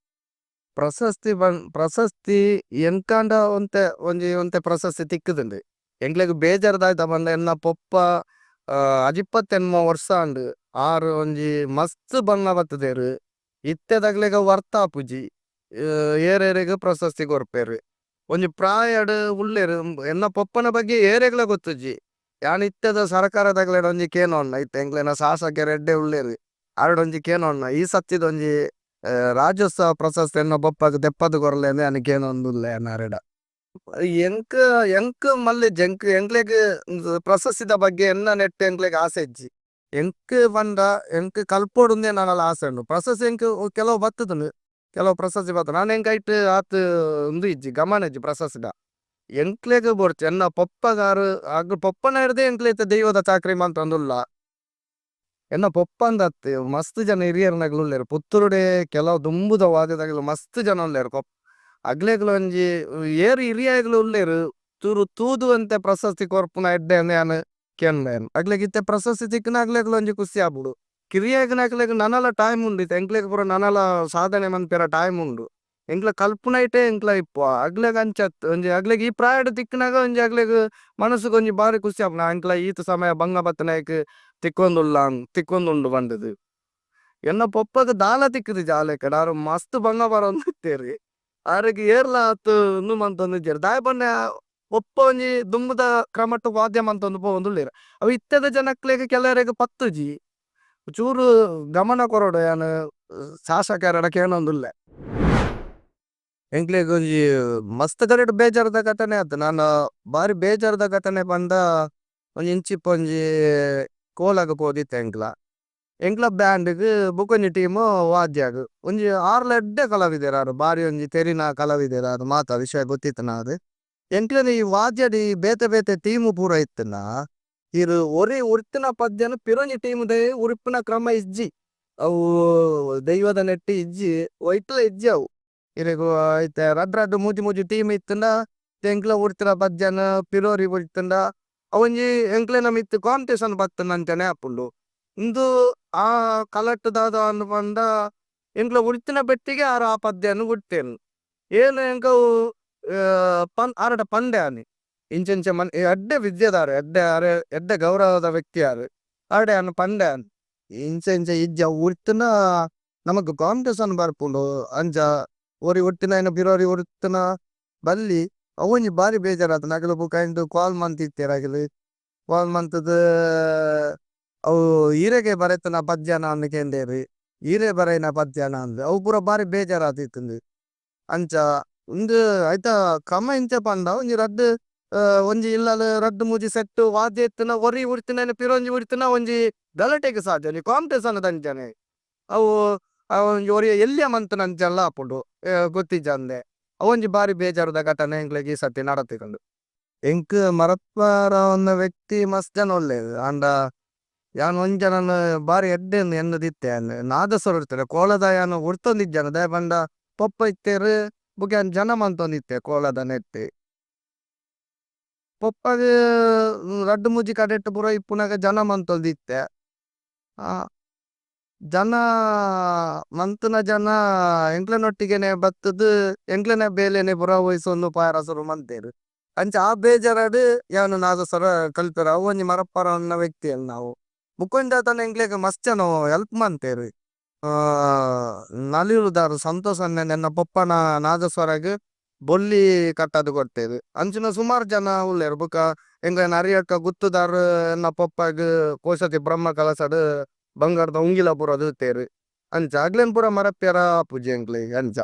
S1: ಪ್ರಶಸ್ತಿ ಪನ್ ಪ್ರಶಸ್ತಿ ಎಂಕಾಂಡ ಒಂತೆ ಒಂಜಿ ಒಂತೆ ಪ್ರಶಸ್ತಿ ತಿಕ್ಕುದುಂಡು ಎಂಕ್ಲೆಗ್ ಬೇಜಾರ್ ದಾಯ್ತ ಪಂಡ ಎನ್ನ ಪೊಪ್ಪ ಅಜಿಪ್ಪತ್ತೆನ್ಮ ವರ್ಷ ಆಂಡ್ ಆರ್ ಒಂಜಿ ಮಸ್ತ್ ಬಂಗ ಬತ್ತುದೆರ್ ಇತ್ತೆದಕ್ಲೆಗ್ ಅವು ಅರ್ಥ ಆಪುಜಿ ಏರೇರೆಗ್ ಪ್ರಶಸ್ತಿ ಕೊರ್ಪೆರ್ ಒಂಜಿ ಪ್ರಾಯಡ್ ಉಲ್ಲೆರ್ ಎನ್ನ ಪೊಪ್ಪನ ಬಗ್ಗೆ ಏರೆಗ್ಲ ಗೊತ್ತುಜ್ಜಿ ಯಾನ್ ಇತ್ತೆದ ಸರಕಾರದಕ್ಲೆಡ ಒಂಜಿ ಕೇನೊನ್ನ ಇತ್ತೆ ಎಂಕ್ಲೆನ ಶಾಸಕೆರ್ ಎಡ್ಡೆ ಉಲ್ಲೆರ್ ಆರೆಡ ಒಂಜಿ ಕೇನೊನ್ನ ಈ ಸರ್ತಿದ ಒಂಜಿ ರಾಜ್ಯೋತ್ಸವ ಪ್ರಶಸ್ತಿ ಎನ್ನ ಪೊಪ್ಪಗ್ ದೆಪ್ಪದ್ ಕೊರ್ಲೆ ಇಂದ್ ಯಾನ್ ಕೇನೊಂದುಲ್ಲೆ ಯಾನ್ ಅರೆಡ. ಎಂಕ್ ಎಂಕ್ ಮಲ್ಲೆಜ್ಜಿ ಎಂಕ್ ಎಂಕ್ಲೆಗ್ ಪ್ರಶಸ್ತಿದ ಬಗ್ಗೆ ಎನ್ನ ನೆಟ್ಟ್ ಎಂಕ್ಲೆಗ್ ಆಸೆ ಇಜ್ಜಿ ಎಂಕ್ ಪಂಡ ಎಂಕ್ ಕಲ್ಪೊಡುಂದೇ ನನಲ ಆಸೆ ಉಂಡು ಪ್ರಶಸ್ತಿ ಎಂಕ್ ಕೆಲವು ಬತ್ತುದುಂಡು ಕೆಲವು ಪ್ರಶಸ್ತಿ ಬತ್ತುಂಡು ಆಂಡ ಎಂಕ್ ಐಟ್ ಆತ್ ಉಂದು ಇಜ್ಜಿ ಗಮನ ಇಜ್ಜಿ ಪ್ರಶಸ್ತಿದ ಎಂಕ್ಲೆಗ್ ಬೋಡ್ಚಿ ಎನ್ನ ಪೊಪ್ಪಗ್ ಆರ್ ಅಗ್ ಪೊಪ್ಪನೈಡ್ದೇ ಎಂಕ್ಲು ಇತ್ತೆ ದೈವದ ಚಾಕ್ರಿ ಮಂತೊಂದುಲ್ಲ. ಎನ್ನ ಪೊಪ್ಪ ಅಂದತ್ ಮಸ್ತ್ ಜನ ಹಿರಿಯೆರ್ನಕುಲು ಉಲ್ಲೆರ್ ಪುತ್ತೂರುಡೇ ಕೆಲವು ದುಂಬುದ ವಾದ್ಯದಕುಲು ಮಸ್ತ್ ಜನ ಉಲ್ಲೆರ್ ಕೊಪ್ ಅಗ್ಲೆಗ್ಲ ಒಂಜಿ ಏರ್ ಹಿರಿಯಾಕ್ಲು ಉಲ್ಲೆರ್ ಚೂರು ತೂದು ಒಂತೆ ಪ್ರಶಸ್ತಿ ಕೊರ್ಪುನ ಎಡ್ಡೆ ಇಂದ್ ಯಾನ್ ಕೇನ್ವೆ ಅಕ್ಲೆಗ್ ಇತ್ತೆ ಪ್ರಶಸ್ತಿ ತಿಕ್ಕುಂಡ ಅಕ್ಲೆಗ್ಲ ಒಂಜಿ ಖುಷಿ ಆಪುಂಡು ಕಿರಿಯಕ್ನಕ್ಲೆಗ್ ನನಲ ಟೈಮ್ ಉಂಡು ಇತ್ತೆ ಎಂಕ್ಲೆಗ್ ಪೂರ ನನಲ ಸಾಧನೆ ಮನ್ಪೆರೆ ಟೈಮ್ ಉಂಡು ಎಂಕ್ಲ ಕಲ್ಪುನೈಟೇ ಎಂಕ್ಲ ಇಪ್ಪುವ ಅಕ್ಲೆಗ್ ಅಂಚ ಅತ್ತ್ ಒಂಜಿ ಅಕ್ಲೆಗ್ ಈ ಪ್ರಾಯಡ್ ತಿಕ್ಕುನಗ ಒಂಜಿ ಅಕ್ಲೆಗ್ ಮನಸ್ಗ್ ಒಂಜಿ ಬಾರಿ ಖುಷಿ ಆಪುಂಡು ಎಂಕ್ಲ ಈತ್ ಸಮಯ ಬಂಗ ಬತ್ತಿನೈಕ್ ತಿಕ್ಕೊಂದುಲ್ಲ ತಿಕ್ಕೊಂದುಂಡು ಪಂಡುದು. ಎನ್ನ ಪೊಪ್ಪಗ್ ದಾಲ ತಿಕ್ಕುದಿಜಿ ಆ ಲೆಕ್ಕಡ್ ಆರ್ ಮಸ್ತ್ ಬಂಗ ಬರೊಂದಿತ್ತೆರ್ ಆರೆಗ್ ಏರ್ಲ ಆತ್ ಉಂದು ಮಂತೊಂದಿಜ್ಜೆರ್ ದಾಯೆ ಪಂಡ ಪೊಪ್ಪ ಒಂಜಿ ದುಂಬುದ ಕ್ರಮಟ್ ವಾದ್ಯ ಮಂತೊಂದು ಪೋವೊಂದುಲ್ಲೆರ್ ಅವು ಇತ್ತೆದ ಜನಕ್ಲೆಗ್ ಕೆಲವೆರೆಗ್ ಪತ್ತುಜಿ ಚೂರು ಗಮನ ಕೊರೊಡು ಯಾನ್ ಶಾಸಕೆರೆಡ ಕೇನೊಂದುಲ್ಲೆ. ಎಂಕ್ಲೆಗ್ ಒಂಜಿ ಮಸ್ತ್ ಕಡೆಟ್ ಬೇಜಾರದ ಘಟನೆ ಆತುಂಡು ಆಂಡ ಬಾರಿ ಬೇಜಾರದ ಘಟನೆ ಪಂಡ ಒಂಜಿ ಇಂಚಿಪ್ಪ ಒಂಜಿ ಕೋಲಗ್ ಪೋದಿತ್ತೆ ಎಂಕ್ಲ ಎಂಕ್ಲ ಬ್ಯಾಂಡ್ ಗ್ ಬೊಕೊಂಜಿ ಟೀಮ್ ವಾದ್ಯಗ್ ಒಂಜಿ ಆರ್ಲ ಎಡ್ಡೆ ಕಲಾವಿದೆರ್ ಆರ್ ಬಾರಿ ಒಂಜಿ ತೆರಿನ ಕಲಾವಿದೆರ್ ಆರ್ ಮಾತ ವಿಷಯ ಗೊತ್ತಿತ್ತಿನಾರ್ ಎಂಕ್ಲೆನ ಈ ವಾದ್ಯಡ್ ಈ ಬೇತೆ ಬೇತೆ ಟೀಮ್ ಪೂರ ಇತ್ತ್ಂಡ ಈರ್ ಒರಿ ಉರ್ತಿನ ಪದ್ಯನ್ ಪಿರೊಂಜಿ ಟೀಮ್ ದಯೆ ಉರ್ಪುನ ಕ್ರಮ ಇಜ್ಜಿ ಅವು ದೈವದ ನೆಟ್ಟ್ ಇಜ್ಜಿ ಒಯಿಟ್ಲ ಇಜ್ಜಿ ಅವು ಇರೆಗ್ ಇತ್ತೆ ರಡ್ಡ್ ರಡ್ಡ್ ಮೂಜಿ ಮೂಜಿ ಟೀಮ್ ಇತ್ತ್ಂಡ ಎಂಕ್ಲ ಉರ್ತಿನ ಪದ್ಯನ್ ಪಿರೊರಿ ಉರ್ತ್ಂಡ ಅವೊಂಜಿ ಎಂಕ್ಲೆನ ಮಿತ್ತ್ ಕಾಂಪಿಟೇಷನ್ ಬತ್ತ್ಂಡಂಚನೆ ಆಪುಂಡು ಉಂದು ಆ ಕಲಟ್ ದಾದ ಆಂಡ್ ಪಂಡ ಎಂಕ್ಲ ಉರ್ತಿನ ಪೆಟ್ಟಿಗೆ ಆರ್ ಆ ಪದ್ಯನ್ ಉರ್ತೆರ್ ಏನ್ ಎಂಕ್ ಅವು ಪನ್ ಆರೆಡ ಪಂಡೆ ಆನಿ ಇಂಚ ಇಂಚ ಮನ್ ಎಡ್ಡೆ ವಿದ್ಯೆದಾರ್ ಎಡ್ಡೆ ಆರ್ ಎಡ್ಡೆ ಗೌರವದ ವ್ಯಕ್ತಿ ಆರ್ ಆರ್ಡ ಯಾನ್ ಪಂಡೆ ಆನಿ ಇಂಚ ಇಂಚ ಇಜ್ಜಿ ಅವು ಉರ್ತ್ಂಡ ನಮಕ್ ಕಾಂಪಿಟೇಷನ್ ಬರ್ಪುಂಡು ಅಂಚ ಒರಿ ಉರ್ತಿನಾಯನ್ ಪಿರೊರಿ ಉರ್ತ್ಂಡ ಬಲ್ಲಿ ಅವೊಂಜಿ ಬಾರಿ ಬೇಜಾರಾತುಂಡು ಅಕುಲು ಬೊಕ ಐನ್ ಕಾಲ್ ಮಂತಿತ್ತೆರ್ ಅಕುಲು ಕಾಲ್ ಮಂತುದು ಅವು ಈರೆಗೆ ಬರೆತಿನ ಪದ್ಯನ ಅಂದ್ ಕೇಂಡೆರ್ ಈರೇ ಬರೆಯಿನ ಪದ್ಯನ ಅಂದ್ ಅವು ಪೂರ ಬಾರಿ ಬೇಜಾರಾದಿತ್ತುಂಡು ಅಂಚ ಉಂದು ಐತ ಕ್ರಮ ಎಂಚ ಪಂಡ ಒಂಜಿ ರಡ್ಡ್ ಒಂಜಿ ಇಲ್ಲಲ್ ರಡ್ಡ್ ಮೂಜಿ ಸೆಟ್ ವಾದ್ಯ ಇತ್ತ್ಂಡ ಒರಿ ಉರ್ತಿನೈನ್ ಪಿರೊಂಜಿ ಉರ್ತಿನ ಒಂಜಿ ಗಲಾಟೆಗ್ ಸಾಧ್ಯ ಒಂಜಿ ಕಾಂಪಿಟೇಷನ್ ದಂಚನೆ ಅವು. ಒಂಜಿ ಒರಿಯ ಎಲ್ಯ ಮಂತ್ನಂಚಲ ಆಪುಂಡು ಗೊತ್ತಿಜ್ಜಂದೆ. ಅವೊಂಜಿ ಬಾರಿ ಬೇಜಾರದ ಘಟನೆ ಎಂಕ್ಲೆಗ್ ಈ ಸರ್ತಿ ನಡತಿದುಂಡು. ಎಂಕ್ ಮರತ್ಪರಾವಂದಿನ ವ್ಯಕ್ತಿ ಮಸ್ತ್ ಜನ ಉಲ್ಲೆರ್ ಆಂಡ ಯಾನ್ ಒಂಜಿ ಜನನ್ ಬಾರಿ ಎಡ್ಡೆ ಎನ್ನುದಿತ್ತೆ ಯಾನ್ ನಾದಸ್ವರ ಇರ್ತಾರೆ ಕೋಲದ ಯಾನ್ ಉರ್ತೊಂದಿಜ್ಜಾನ ದಾಯೆ ಪಂಡ ಪೊಪ್ಪ ಇತ್ತೆರ್ ಬೊಕ ಯಾನ್ ಜನ ಮಂತೊಂದಿತ್ತೆ ಕೋಲದ ನೆಟ್ಟ್. ಪೊಪ್ಪಗ್ ರಡ್ಡ್ ಮೂಜಿ ಕಡೆಟ್ ಪೂರ ಇಪ್ಪುನಗ ಜನ ಮಂತೊಂದಿತ್ತೆ. ಜನ ಮಂತುನ ಜನ ಎಂಕ್ಲೆನೊಟ್ಟಿಗೆನೆ ಬತ್ತುದು ಎಂಕ್ಲೆನ ಬೇಲೆನೆ ಪೂರ ವಹಿಸೊಂದು ಪೋಯೆರೆ ಸುರು ಮಂತೆರ್. ಅಂಚ ಆ ಬೇಜಾರಡ್ ಯಾನ್ ನಾದಸ್ವರ ಕಲ್ಪೆರೆ ಅವು ಒಂಜಿ ಮರಪ್ಪರೆವಂದಿನ ವ್ಯಕ್ತಿ ನಾವು. ಬೊಕ ಒಂಜಿ ದಾದನ ಎಂಕ್ಲೆಗ್ ಮಸ್ತ್ ಜನ ಹೆಲ್ಪ್ ಮಂತೆರ್. ನಲಿಯುದಾರ್ ಸಂತೋಷ್ ಅಣ್ಣನ್ ಎನ್ನ ಪೊಪ್ಪನ ನಾದಸ್ವರಗ್ ಬೊಲ್ಲಿ ಕಟ್ಟಾದ್ ಕೊರ್ತೆರ್. ಅಂಚಿನ ಸುಮಾರ್ ಜನ ಉಲ್ಲೆರ್ ಬೊಕ ಎಂಕ್ಲೆನ ಅರಿಯಡ್ಕ ಗುತ್ತುದಾರ್ ಎನ್ನ ಪೊಪ್ಪಗ್ ಪೋಸತಿ ಬ್ರಹ್ಮ ಕಲಶಡ್ ಬಂಗಾರದ ಉಂಗಿಲ ಪೂರ ದೀತೆರ್. ಅಂಚ ಅಕ್ಲೆನ್ ಪೂರ ಮರಪ್ಯೆರೆ ಆಪುಜಿ ಎಂಕ್ಲೆಗ್ ಅಂಚ.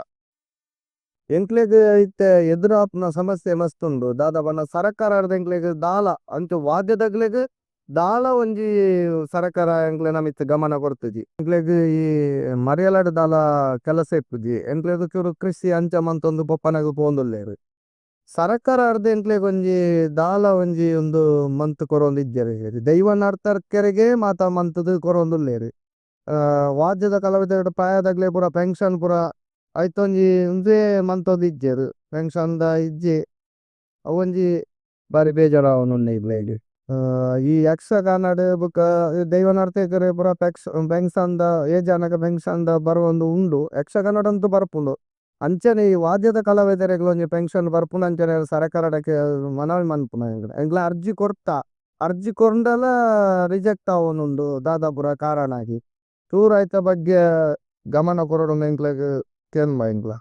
S1: ಎಂಕ್ಲೆಗ್ ಇತ್ತೆ ಎದುರಾಪುನ ಸಮಸ್ಯೆ ಮಸ್ತ್ ಉಂಡು ದಾದ ಪಂಡ ಸರಕಾರರ್ದ್ ಎಂಕ್ಲೆಗ್ ದಾಲ ಅಂಚ ವಾದ್ಯದಕ್ಲೆಗ್ ದಾಲ ಒಂಜಿ ಸರಕಾರ ಎಂಕ್ಲೆನ ಮಿತ್ತ್ ಗಮನ ಕೊರ್ತುಜಿ. ಎಂಕ್ಲೆಗ್ ಈ ಮರಿಯಲಡ್ ದಾಲ ಕೆಲಸ ಇಪ್ಪುಜಿ ಎಂಕ್ಲೆಗ್ ಚೂರು ಕೃಷಿ ಅಂಚ ಮಂತೊಂದು ಪೊಪ್ಪನಕುಲು ಪೋವೊಂದುಲ್ಲೆರ್. ಸರಕಾರರ್ದ್ ಎಂಕ್ಲೆಗ್ ಒಂಜಿ ದಾಲ ಒಂಜಿ ಉಂದು ಮಂತ್ ಕೊರೊಂದಿಜ್ಜೆರ್. ದೈವ ನರ್ತಕೆರೆಗೇ ಮಾತ ಮಂತುದು ಕೊರೊಂದುಲ್ಲೆರ್. ವಾದ್ಯದ ಕಲಾವಿದೆರ್ಡ ಪ್ರಾಯದಕ್ಲೆಗ್ ಪೂರ ಪೆನ್ಷನ್ ಪೂರ ಐತೊಂಜಿ ಉಂದುವೇ ಮಂತೊಂದಿಜ್ಜೆರ್ ಪೆನ್ಷನ್ ದ ಇಜ್ಜಿ ಅವೊಂಜಿ ಬಾರಿ ಬೇಜಾರ್ ಆವೊಂದುಂಡು ಎಂಕ್ಲೆಗ್. ಈ ಯಕ್ಷಗಾನಡ್ ಬೊಕ ದೈವ ನರ್ತಕೆರ್ ಪೂರ ಪೆನ್ಷನ್ ದ ಏಜ್ ಆನಗ ಪೆನ್ಷನ್ ದ ಬರೊಂದು ಉಂಡು ಯಕ್ಷಗಾನಡ್ ಅಂತು ಬರ್ಪುಂಡು. ಅಂಚನೆ ಈ ವಾದ್ಯದ ಕಲಾವಿದೆರೆಗ್ಲ ಒಂಜಿ ಪೆನ್ಷನ್ ಬರ್ಪುನ ಅಂಚನೆ ಸರಕಾರಡ ಮನವಿ ಮನ್ಪುನ ಎಂಕ್ಲ ಎಂಕ್ಲ ಅರ್ಜಿ ಕೊರ್ತ ಅರ್ಜಿ ಕೊರ್ಂಡಲ ರಿಜೆಕ್ಟ್ ಆವೊಂದುಂಡು ದಾದ ಪೂರ ಕಾರಣ ಆದ್ ಚೂರು ಐತ ಬಗ್ಗೆ ಗಮನ ಕೊರೊಡು ಎಂಕ್ಲೆಗ್ ಕೇನ್ವ ಎಂಕ್ಲ.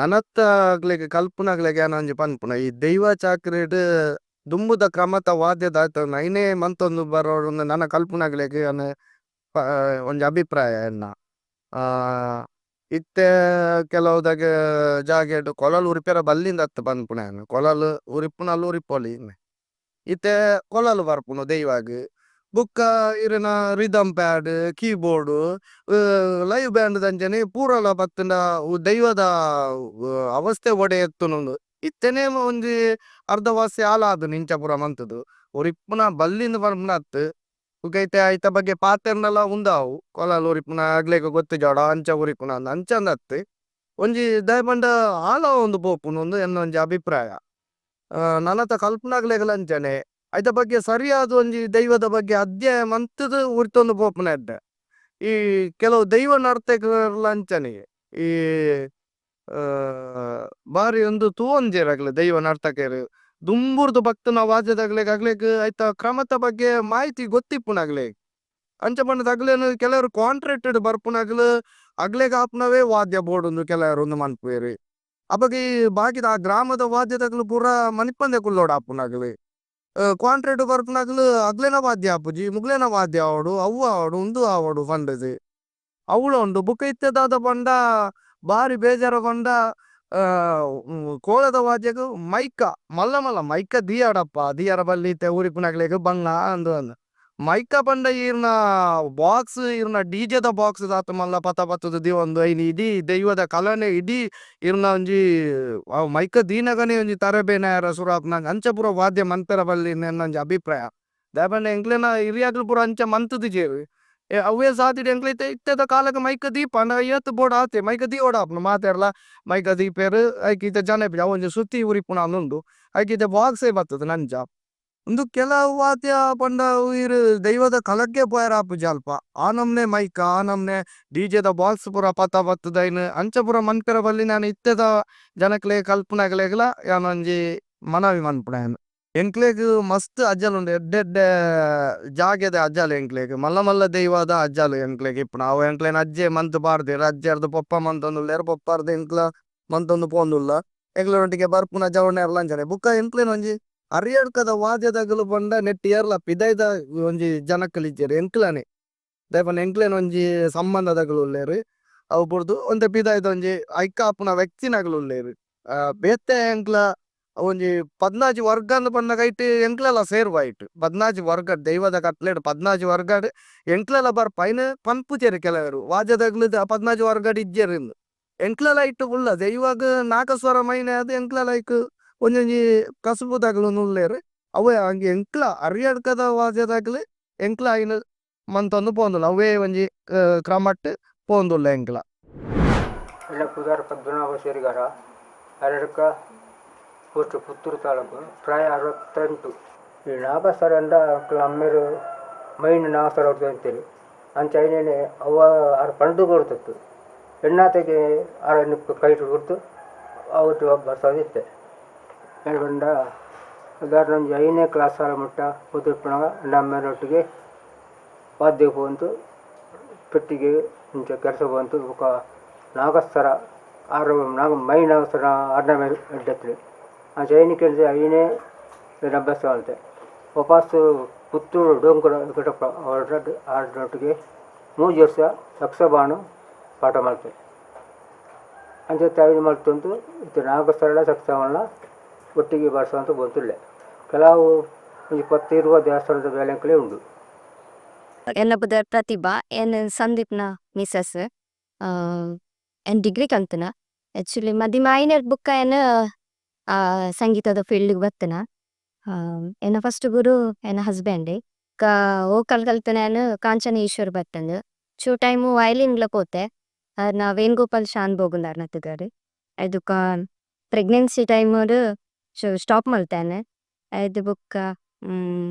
S1: ನನತ್ತ ಅಕ್ಲೆಗ್ ಕಲ್ಪುನಕ್ಲೆಗ್ ಯಾನ್ ಒಂಜಿ ಪನ್ಪುನ ಈ ದೈವ ಚಾಕ್ರಿಡ್ ದುಂಬುದ ಕ್ರಮತ ವಾದ್ಯದ ಐನೇ ಮಂತೊಂದು ಬರೊಡು ನನ ಕಲ್ಪುನಕ್ಲೆಗ್ ಯಾನ್ ಒಂಜಿ ಅಭಿಪ್ರಾಯ ಎನ್ನ. ಇತ್ತೆ ಕೆಲವುದಗ ಜಾಗೆಡ್ ಕೊಳಲು ಉರಿಪೆರೆ ಬಲ್ಲಿಂದತ್ತ್ ಪನ್ಪುನ ಯಾನ್ ಕೊಳಲು ಉರಿಪುನಲ್ ಉರಿಪೊಲಿ ಇತ್ತೆ ಕೊಳಲು ಬರ್ಪುಂಡು ದೈವಗ್ ಬೊಕ್ಕ ಇರೆನ rhythm pad keyboard live band ದಂಚನೆ ಪೂರಲ ಬತ್ತುಂಡ ದೈವದ ಅವಸ್ಥೆ ಒಡೆ ಎತ್ತುಂಡು. ಇತ್ತೆನೆ ಒಂಜಿ ಅರ್ಧ ವಾಸಿ ಆಲಾದುಂಡು ಇಂಚ ಪೂರ ಮಂತುದು ಉರಿಪ್ಪುನ ಬಲ್ಲಿಂದ್ ಪನ್ಪುನ ಅತ್ತ್ ಬೊಕ ಇತ್ತೆ ಐತ ಬಗ್ಗೆ ಪಾತೆರ್ಂಡಲ ಉಂದಾವು ಕೊಳಲು ಉರಿಪುನ ಅಗ್ಲೆಗ್ ಗೊತ್ತಿಜ್ಜಾಡ ಅಂಚ ಉರಿಪುನ ಅಂಚಂದ್ ಅತ್ತ್ ಒಂಜಿ ದಾಯೆ ಪಂಡ ಹಾಳಾವೊಂದು ಪೋಪುಂಡು ಉಂದು ಎನ್ನ ಒಂಜಿ ಅಭಿಪ್ರಾಯ. ನನತ ಕಲ್ಪುನಕ್ಲೆಗ್ಲ ಅಂಚನೆ ಐತ ಬಗ್ಗೆ ಸರಿಯಾದ್ ಒಂಜಿ ದೈವದ ಬಗ್ಗೆ ಅಧ್ಯಯನ ಮಂತುದು ಉರಿತೊಂದು ಪೋಪುನ ಎಡ್ಡೆ. ಈ ಕೆಲವು ದೈವ ನರ್ತಕೆರ್ಲ ಅಂಚನೆ ಈ ಬಾರಿ ಉಂದು ತೂವೊಂಜೆರ್ ಅಕ್ಲ್ ದೈವ ನರ್ತಕೆರ್ ದುಂಬುರ್ದು ಬತ್ತಿನ ವಾದ್ಯದಕ್ಲೆಗ್ ಅಕ್ಲೆಗ್ ಐತ ಕ್ರಮತ ಬಗ್ಗೆ ಮಾಹಿತಿ ಗೊತ್ತಿಪ್ಪುಂಡು ಅಕ್ಲೆಗ್. ಅಂಚ ಪಂಡುದು ಅಕ್ಲೆನ್ ಕೆಲವೆರ್ ಕಾಂಟ್ರಾಕ್ಟ್ ಡ್ ಬರ್ಪುನಕುಲು ಅಕ್ಲೆಗ್ ಆಪುನವೇ ವಾದ್ಯ ಬೋಡುಂದು ಕೆಲವೆರ್ ಉಂದು ಮನ್ಪುವೆರ್. ಅಪಗ ಈ ಬಾಕಿದ ಆ ಗ್ರಾಮದ ವಾದ್ಯದಕುಲು ಪೂರ ಮನಿಪಂದೆ ಕುಲ್ಲೊಡಾಪುಂಡು ಅಕ್ಲು. ಕಾಂಟ್ರಾಕ್ಟ್ ಬರ್ಪುನಕುಲು ಅಕ್ಲೆನ ವಾದ್ಯ ಆಪುಜಿ ಮುಕ್ಲೆನ ವಾದ್ಯ ಆವೊಡು ಅವು ಆವೊಡು ಉಂದು ಆವೊಡು ಪಂಡುದು ಅವ್ಲ ಉಂಡು. ಬೊಕ ಇತ್ತೆ ದಾದ ಪಂಡ ಬಾರಿ ಬೇಜಾರ ಪಂಡ ಕೋಲದ ವಾದ್ಯಗ್ ಮೈಕ ಮಲ್ಲ ಮಲ್ಲ ಮೈಕ ದೀಯಡಪ್ಪ ದೀಯರ ಬಲ್ಲಿ ಇತ್ತೆ ಉರಿಪುನಕ್ಲೆಗ್ ಬಂಗ ಅಂದ್ ಅಂದ್. ಮೈಕ ಪಂಡ ಈರ್ನ ಬಾಕ್ಸ್ ಈರ್ನ ಡಿಜೆ ದ ಬಾಕ್ಸ್ ದಾತ್ ಮಲ್ಲ ಪತ ಪತ್ತುದು ದೀವೊಂದು ಐನ್ ಇಡೀ ದೈವದ ಕಲನೆ ಇಡೀ ಈರ್ನ ಒಂಜಿ ಅವು ಮೈಕ ದೀನಗನೆ ಒಂಜಿ ತರೆ ಬೇನೆ ಆಯೆರೆ ಸುರು ಆಪುನ ಅಂಚ ಪೂರ ವಾದ್ಯ ಮನ್ಪೆರೆ ಬಲ್ಲಿ ಎನ್ನ ಒಂಜಿ ಅಭಿಪ್ರಾಯ. ದಾಯೆ ಪಂಡ ಎಂಕ್ಲೆನ ಹಿರಿಯಾಕ್ಲು ಪೂರ ಅಂಚ ಮಂತುದಿಜೆರ್ ಅವ್ವೇ ಸಾದಿಡ್ ಎಂಕ್ಲೆ ಇತ್ತೆ ಇತ್ತೆದ ಕಾಲಗ್ ಮೈಕ್ ದೀಪ ಆಂಡ ಏತ್ ಬೋಡು ಆತೆ ಮೈಕ್ ದೀವೊಡಾಪುಂಡು ಮಾತೆರ್ಲ ಮೈಕ್ ದೀಪೆರ್ ಐಕ್ ಇತ್ತೆ ಜನ ಇಪ್ಪುಜಿ ಅವು ಒಂಜಿ ಶ್ರುತಿ ಉರಿಪುನ ಉಂಡು ಐಕ್ ಇತ್ತೆ ಬಾಕ್ಸೇ ಬತ್ತುದು ಅಂಚ. ಉಂದು ಕೆಲವು ವಾದ್ಯ ಪಂಡ ಈರ್ ದೈವದ ಕಲಕ್ಕೆ ಪೋಯೆರೆ ಆಪುಜಿ ಅಲ್ಪ ಆ ನಮೂನೆ ಮೈಕ್ ಆ ನಮೂನೆ ಡಿಜೆ ದ ಬಾಕ್ಸ್ ಪೂರ ಪತ ಬತ್ತುದು ಐನ್ ಅಂಚ ಪೂರ ಮನ್ಪೆರೆ ಬಲ್ಲಿ ಯಾನ್ ಇತ್ತೆದ ಜನಕ್ಲೆಗ್ ಕಲ್ಪುನಕ್ಲೆಗ್ಲ ಯಾನ್ ಒಂಜಿ ಮನವಿ ಮನ್ಪುನ ಯಾನ್. ಎಂಕ್ಲೆಗ್ ಮಸ್ತ್ ಅಜ್ಜಲ್ ಉಂಡು ಎಡ್ಡೆ ಎಡ್ಡೆ ಜಾಗೆದ ಅಜ್ಜಲ್ ಎಂಕ್ಲೆಗ್ ಮಲ್ಲ ಮಲ್ಲ ದೈವದ ಅಜ್ಜಲ್ ಎಂಕ್ಲೆಗ್ ಇಪ್ಪುನ ಅವು ಎಂಕ್ಲೆನ ಅಜ್ಜೆ ಮಂತ್ ಪಾಡ್ದೆರ್ ಅಜ್ಜೆರ್ದ್ ಪೊಪ್ಪ ಮಂತೊಂದುಲ್ಲೆರ್ ಪೊಪ್ಪರ್ದ್ ಎಂಕ್ಲ ಮಂತೊಂದು ಪೋವೊಂದುಲ್ಲ ಎಂಕ್ಲೆನೊಟ್ಟಿಗೆ ಬರ್ಪುನ ಜವನೆರ್ಲ ಅಂಚನೆ ಬೊಕ ಎಂಕ್ಲೆನ ಒಂಜಿ ಅರಿಯಡ್ಕದ ವಾದ್ಯದಕುಲು ಪಂಡ ನೆಟ್ಟ್ ಏರ್ಲ ಪಿದಯ್ದ ಒಂಜಿ ಜನಕುಲು ಇಜ್ಜೆರ್ ಎಂಕ್ಲನೆ ದಾಯೆ ಪಂಡ ಎಂಕ್ಲೆನ ಒಂಜಿ ಸಂಬಂಧದಕುಲು ಉಲ್ಲೆರ್ ಅವು ಬುಡ್ದು ಒಂತೆ ಪಿದಯ್ದ ಒಂಜಿ ಐಕ್ ಆಪುನ ವ್ಯಕ್ತಿನಕುಲು ಉಲ್ಲೆರ್ ಬೇತೆ ಎಂಕ್ಲ. ಒಂಜಿ ಪದ್ನಾಜಿ ವರ್ಗಂದ್ ಪನ್ನಗ ಐಟ್ ಎಂಕ್ಲೆಲ ಸೇರುವ ಐಟ್ ಪದ್ನಾಜಿ ವರ್ಗ ದೈವದ ಕಟ್ಲೆಡ್ ಪದ್ನಾಜಿ ವರ್ಗಡ್ ಎಂಕ್ಲೆಲ ಬರ್ಪ ಐನ್ ಪನ್ಪುಜೆರ್ ಕೆಲವೆರ್ ವಾದ್ಯದಗ್ಲ್ ಪದ್ನಾಜಿ ವರ್ಗಡ್ ಇಜ್ಜೆರಿಂದ್ ಎಂಕ್ಲೆಲ ಐಟ್ ಉಲ್ಲ ದೈವಗ್ ನಾಗಸ್ವರ ಮೈನೆ ಆದ್ ಎಂಕ್ಲೆಲ ಐಕ್ ಒಂಜೊಂಜಿ ಕಸುಬುದಗುಲುಲ ಉಲ್ಲೆರ್ ಅವ್ವೆ ಎಂಕ್ಲ ಅರಿಯಡ್ಕದ ವಾದ್ಯದಗ್ಲ್ ಎಂಕ್ಲ ಐನ್ ಮಂತೊಂದು ಪೋವೊಂದುಲ್ಲ ಅವ್ವೆ ಒಂಜಿ ಕ್ರಮಟ್ ಪೋವೊಂದುಲ್ಲ ಎಂಕ್ಲ.
S2: ಎನ್ನ ಪುದರ್ ಪದ್ಮನಾಭ ಶೇರಿಗಾರ, ಅರಡ್ಕ, ಪೋಸ್ಟ್ ಪುತ್ತೂರು ತಾಲೂಕು, ಪ್ರಾಯ 68. ಈ ನಾಗಸ್ವರಂಡ ಅಕ್ಲ್ ಅಮ್ಮೆರ್ ಮೈನ್ ನಾಗಸ್ವರ ಅಂತೆರ್ ಅಂಚ ಐನೇನೆ ಅವ್ವ ಆರ್ ಪಂಡ್ದ್ ಕೊರ್ತುತ್ತು ಎನ್ನಾತೆಗೆ ಆರ್ ಎನ್ನ ಕೈಟ್ ಕೊರ್ತು ಅವುಟು ಬರ್ಸೋದಿತ್ತೆ. ದಾಯೆ ಪಂಡ ಸಾದಾರ್ನ ಒಂಜಿ ಐದನೇ ಕ್ಲಾಸ್ ಮುಟ್ಟ ಪೋದಿಪ್ಪುನಗ ಎನ್ನ ಅಮ್ಮೆರ್ನೊಟ್ಟಿಗೆ ವಾದ್ಯ ಪೋವೊಂತು ಪೆಟ್ಟಿಗೆ ಇಂಚ ಕೆಲಸ ಪೋವೊಂತು ಬೊಕ ನಾಗಸ್ವರ ಆರ್ ನಾಗ ಮೈ ನಾಗಸ್ವರ ಆರ್ನ ಎಡ್ಡೆ ಇತ್ತುಂಡು. ಅಂಚ ಐನ್ ಕೇಂಡ್ದ್ ಐನೇ ಎನ್ನ ಅಭ್ಯಾಸ ಮಲ್ತೆ. ವಾಪಸ್ಸು ಪುತ್ತೂರು ಡೊಂಕುಡ ವೆಂಕಟಪ್ಪ ಆರ್ನೊಟ್ಟಿಗೆ 3 ವರ್ಷ ಯಕ್ಷಗಾನ ಪಾಠ ಮಲ್ತೆ. ಅಂಚ ಐನ್ ಮಲ್ತೊಂದು ಇತ್ತೆ ನಾಗಸ್ವರಲ ಯಕ್ಷಗಾನಲ ಒಟ್ಟಿಗೆ ಬರ್ಸೊಂದು ಪೋವೊಂದುಲ್ಲೆ. ಕೆಲವು ಒಂಜಿ 10 20 ದೇವಸ್ಥಾನದ ಬೇಲೆ ಎಂಕಲೆ ಉಂಡು.
S3: ಎನ್ನ ಪುದರ್ ಪ್ರತಿಭಾ ಏನ್ ಸಂದೀಪ್ನ ಮಿಸೆಸ್ ಏನ್ ಡಿಗ್ರಿ ಕಲ್ತಿನ ಅಚ್ಟುಅಲ್ಲ್ಯ್ ಮದಿಮೆ ಆಯಿನೆಡ್ ಬುಕ್ಕ ಏನ್ ಸಂಗೀತದ ಫೀಲ್ಡ್ ಗು ಬತ್ತಿನ ಎನ್ನ ಫಿರ್ಸ್ಟ್ ಗುರು ಎನ್ನ ಹುಸ್ಬಂಡ್ ಬೊಕ್ಕ ವೋಕಲ್ ಕಲ್ತಿನ ಯಾನ್ ಕಾಂಚನ ಈಶ್ವರ್ ಭಟ್ ಅಂದ್ ಚೂರು ಟೈಮು ವಯೋಲಿನ್ ಲ ಪೋತೆ ಅರ್ನ ವೇಣುಗೋಪಾಲ್ ಶಾನುಭೋಗ್ ಅರ್ನ ಐದ್ ಬೊಕ್ಕ ಪ್ರೇಗ್ನನ್ಸಿ ಟೈಮ್ ಡು ಚೂರು ಸ್ಟೋಪ್ ಮಲ್ತೆ ಯಾನ್ ಐದ್ ಬೊಕ್ಕ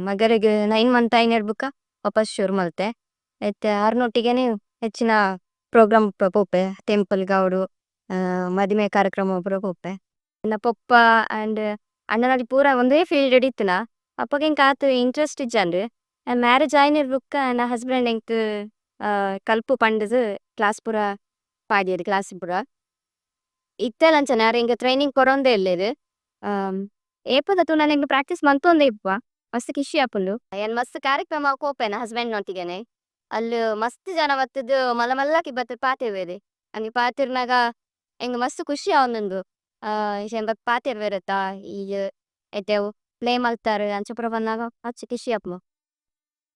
S3: ಮಗಲೆಗ್ 9 മോന്ഥ് ಆಯಿನೆಡ್ ಬೊಕ್ಕ ವಾಪಸ್ ಶುರು ಮಲ್ತೆ ಇತ್ತೆ ಅರ್ನೊಟ್ಟಿಗೆನೆ ಹೆಚ್ಚಿನ ಪ್ರೋಗ್ರಾಮ್ ಪೂರ ಪೋಪೆ ಟೆಂಪ್ಲೆ ಗ್ ಆವಡ್ ಮದಿಮೆ ಕಾರ್ಯಕ್ರಮ ಪೂರ ಪೋಪೆ ಎನ್ನ ಪೊಪ್ಪ ಅಂಡ್ ಅಣ್ಣನಕುಲು ಪೂರ ಒಂದೇ ಫೀಲ್ಡ್ ಡ್ ಇತ್ತಿನ ಅಪಗ ಎಂಕ್ ಆತ್ ಇಂಟೆರೆಸ್ಟ್ ಇಜ್ಜಂಡ್ ಮ್ಯಾರೇಜ್ ಆಯಿನೆಡ್ ಬೊಕ್ಕ ಎನ್ನ ಹುಸ್ಬಂಡ್ ಎಂಕ್ ಕಲ್ಪು ಪಂಡುದು ಕ್ಲಾಸ್ ಪೂರ ಪಾಡ್ಯೆರ್ ಕ್ಲಾಸ್ ಪೂರ ಇತ್ತೆಲ ಅಂಚನೆ ಆರ್ ಎಂಕ್ ಟ್ರೈನಿಂಗ್ ಕೊರೊಂದೆ ಉಲ್ಲೆರ್ ಏಪದ ತೂಂಡಲ ಎಂಕುಲು ಪ್ರಾಕ್ಟೀಸ್ ಮಂತೊಂದೆ ಇಪ್ಪುವ ಮಸ್ತ್ ಖುಷಿ ಆಪುಂಡು ಯಾನ್ ಮಸ್ತ್ ಕಾರ್ಯಕ್ರಮ ಪೋಪೆ ಎನ್ನ ಹುಸ್ಬಂಡ್ ನೊಟ್ಟಿಗೆನೆ ಅಲ್ಲ್ ಮಸ್ತ್ ಜನ ಬತ್ತುದು ಮಲ್ಲ ಮಲ್ಲಕ್ಲ್ ಬತ್ತುದು ಪಾತೆರುವೆರ್ ಅಂಚ ಪಾತೆರ್ನಗ ಎಂಕ್ ಮಸ್ತ್ ಖುಷಿ ಆವೊಂದುಂಡು ಬತ್ತ್ ಪಾತೆರುವೆರತ್ತ ಈ ಎಡ್ಡೆ ಪ್ಲೇ ಮಲ್ತಾರ್ ಅಂಚ ಪೂರ ಪನ್ನಗ ಮಸ್ತ್ ಖುಷಿ ಆಪುಂಡು.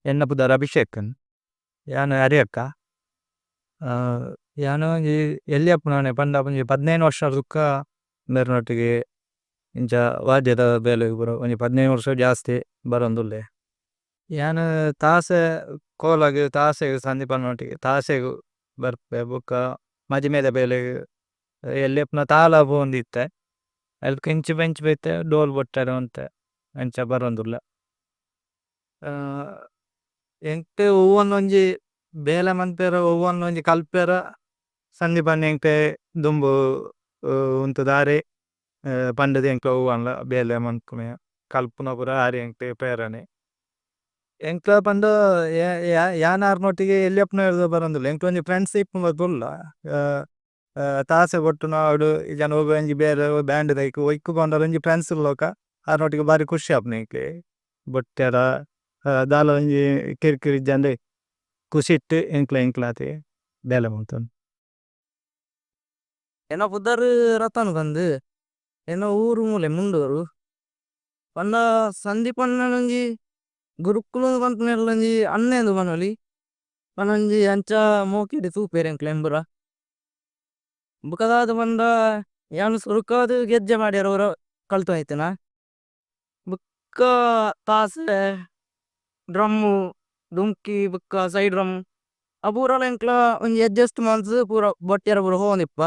S4: ಏನ್ನ ಪುದರ್ ಅಭಿಷೇಕನ್ ಯಾನ್ ಅರಿಯಕ್ಕ ಯಾನ್ ಒಂಜಿ ഏല്ലിഅപ്നനേ പന്ദ ಒಂജി 15 വര്സ ദുക്ക മേര്നോതിഗേ ഇന്ഛ വാദ്യദ ബേലേഗ് ബുര ಒಂജി 15 വര്സ ജസ്തി ബരന്ദുലേ। ಯಾನ್ താസേ കോലഗു താസേഗു സന്ദിപനോതിഗേ താസേഗു ബര്പേ ബുക്ക മജിമേദ ബേലേഗു ഏല്ലിഅപ്ന താല ബോന്ദിത്തേ അല്ക ഇന്ഛ ബേന്ഛ് ബേതേ ദോല് ബോത്തദ വന്തേ അന്ഛ ബരന്ദുലേ। ഏന്കേ ഉവന് ಒಂജി ബേല മന്പേര ഉവന് ಒಂജി കല്പേര സന്ദിപന് ഏന്കേ ദുമ്ബു ഉന്തുദാരേ പന്ദദി ഏന്കേ ഉവന്ല ബേല മന്പുനേ കല്പുന പുര ആരേ ഏന്കേ പേരനേ। ഏന്കേ പന്ദ യാന് അര്നോതിഗേ ഏല്ലിഅപ്ന ബരന്ദുലേ ഏന്കേ ಒಂജി ഫ്രിഏന്ദ്ശിപ് മന്പുല്ല താസേ ബോത്തുന അദു ജന് ഓബേ ഓന്ജി ബേല ബന്ദ് ദൈകു ഓഇക്കു പന്ദ ഓന്ജി ഫ്രിഏന്ദ്സ് ലോക അര്നോതിഗേ ബരി കുശി അപ്നേ ഏന്കേ ബോത്തേര ദാല ഓന്ജി കിര്കിരി ജന്ദേ കുശിത്തു ഏന്ക്ല ഏന്ക്ലതേ ബേല മന്പുനേ।
S1: ഏന പുദര് രതന് പന്ദു ഏന ഊരു മുലേ മുന്ദൂരു പന്ദ സന്ദിപന് നന്ജി ഗുരുകുലു പന്പുനേ നന്ജി അന്നേന്ദു പനോലി പനന്ജി അന്ഛ മോകിദി സൂപേരേന് ക്ലേമ്ബുര ബുകദാദു പന്ദ യാനു സുരുക്കാദു ഗേജ്ജ മദിയര ഉര കല്ഥു ഐതന ബുക്ക താസേ ദ്രുമ്മു ദുമ്കി ബുക്ക സിദേ ദ്രുമ് അപൂരല ഏന്ക്ല ഓന്ജി അദ്ജുസ്ത് മന്സു പൂര ബോത്തേര പൂര ഹോനിപ്പ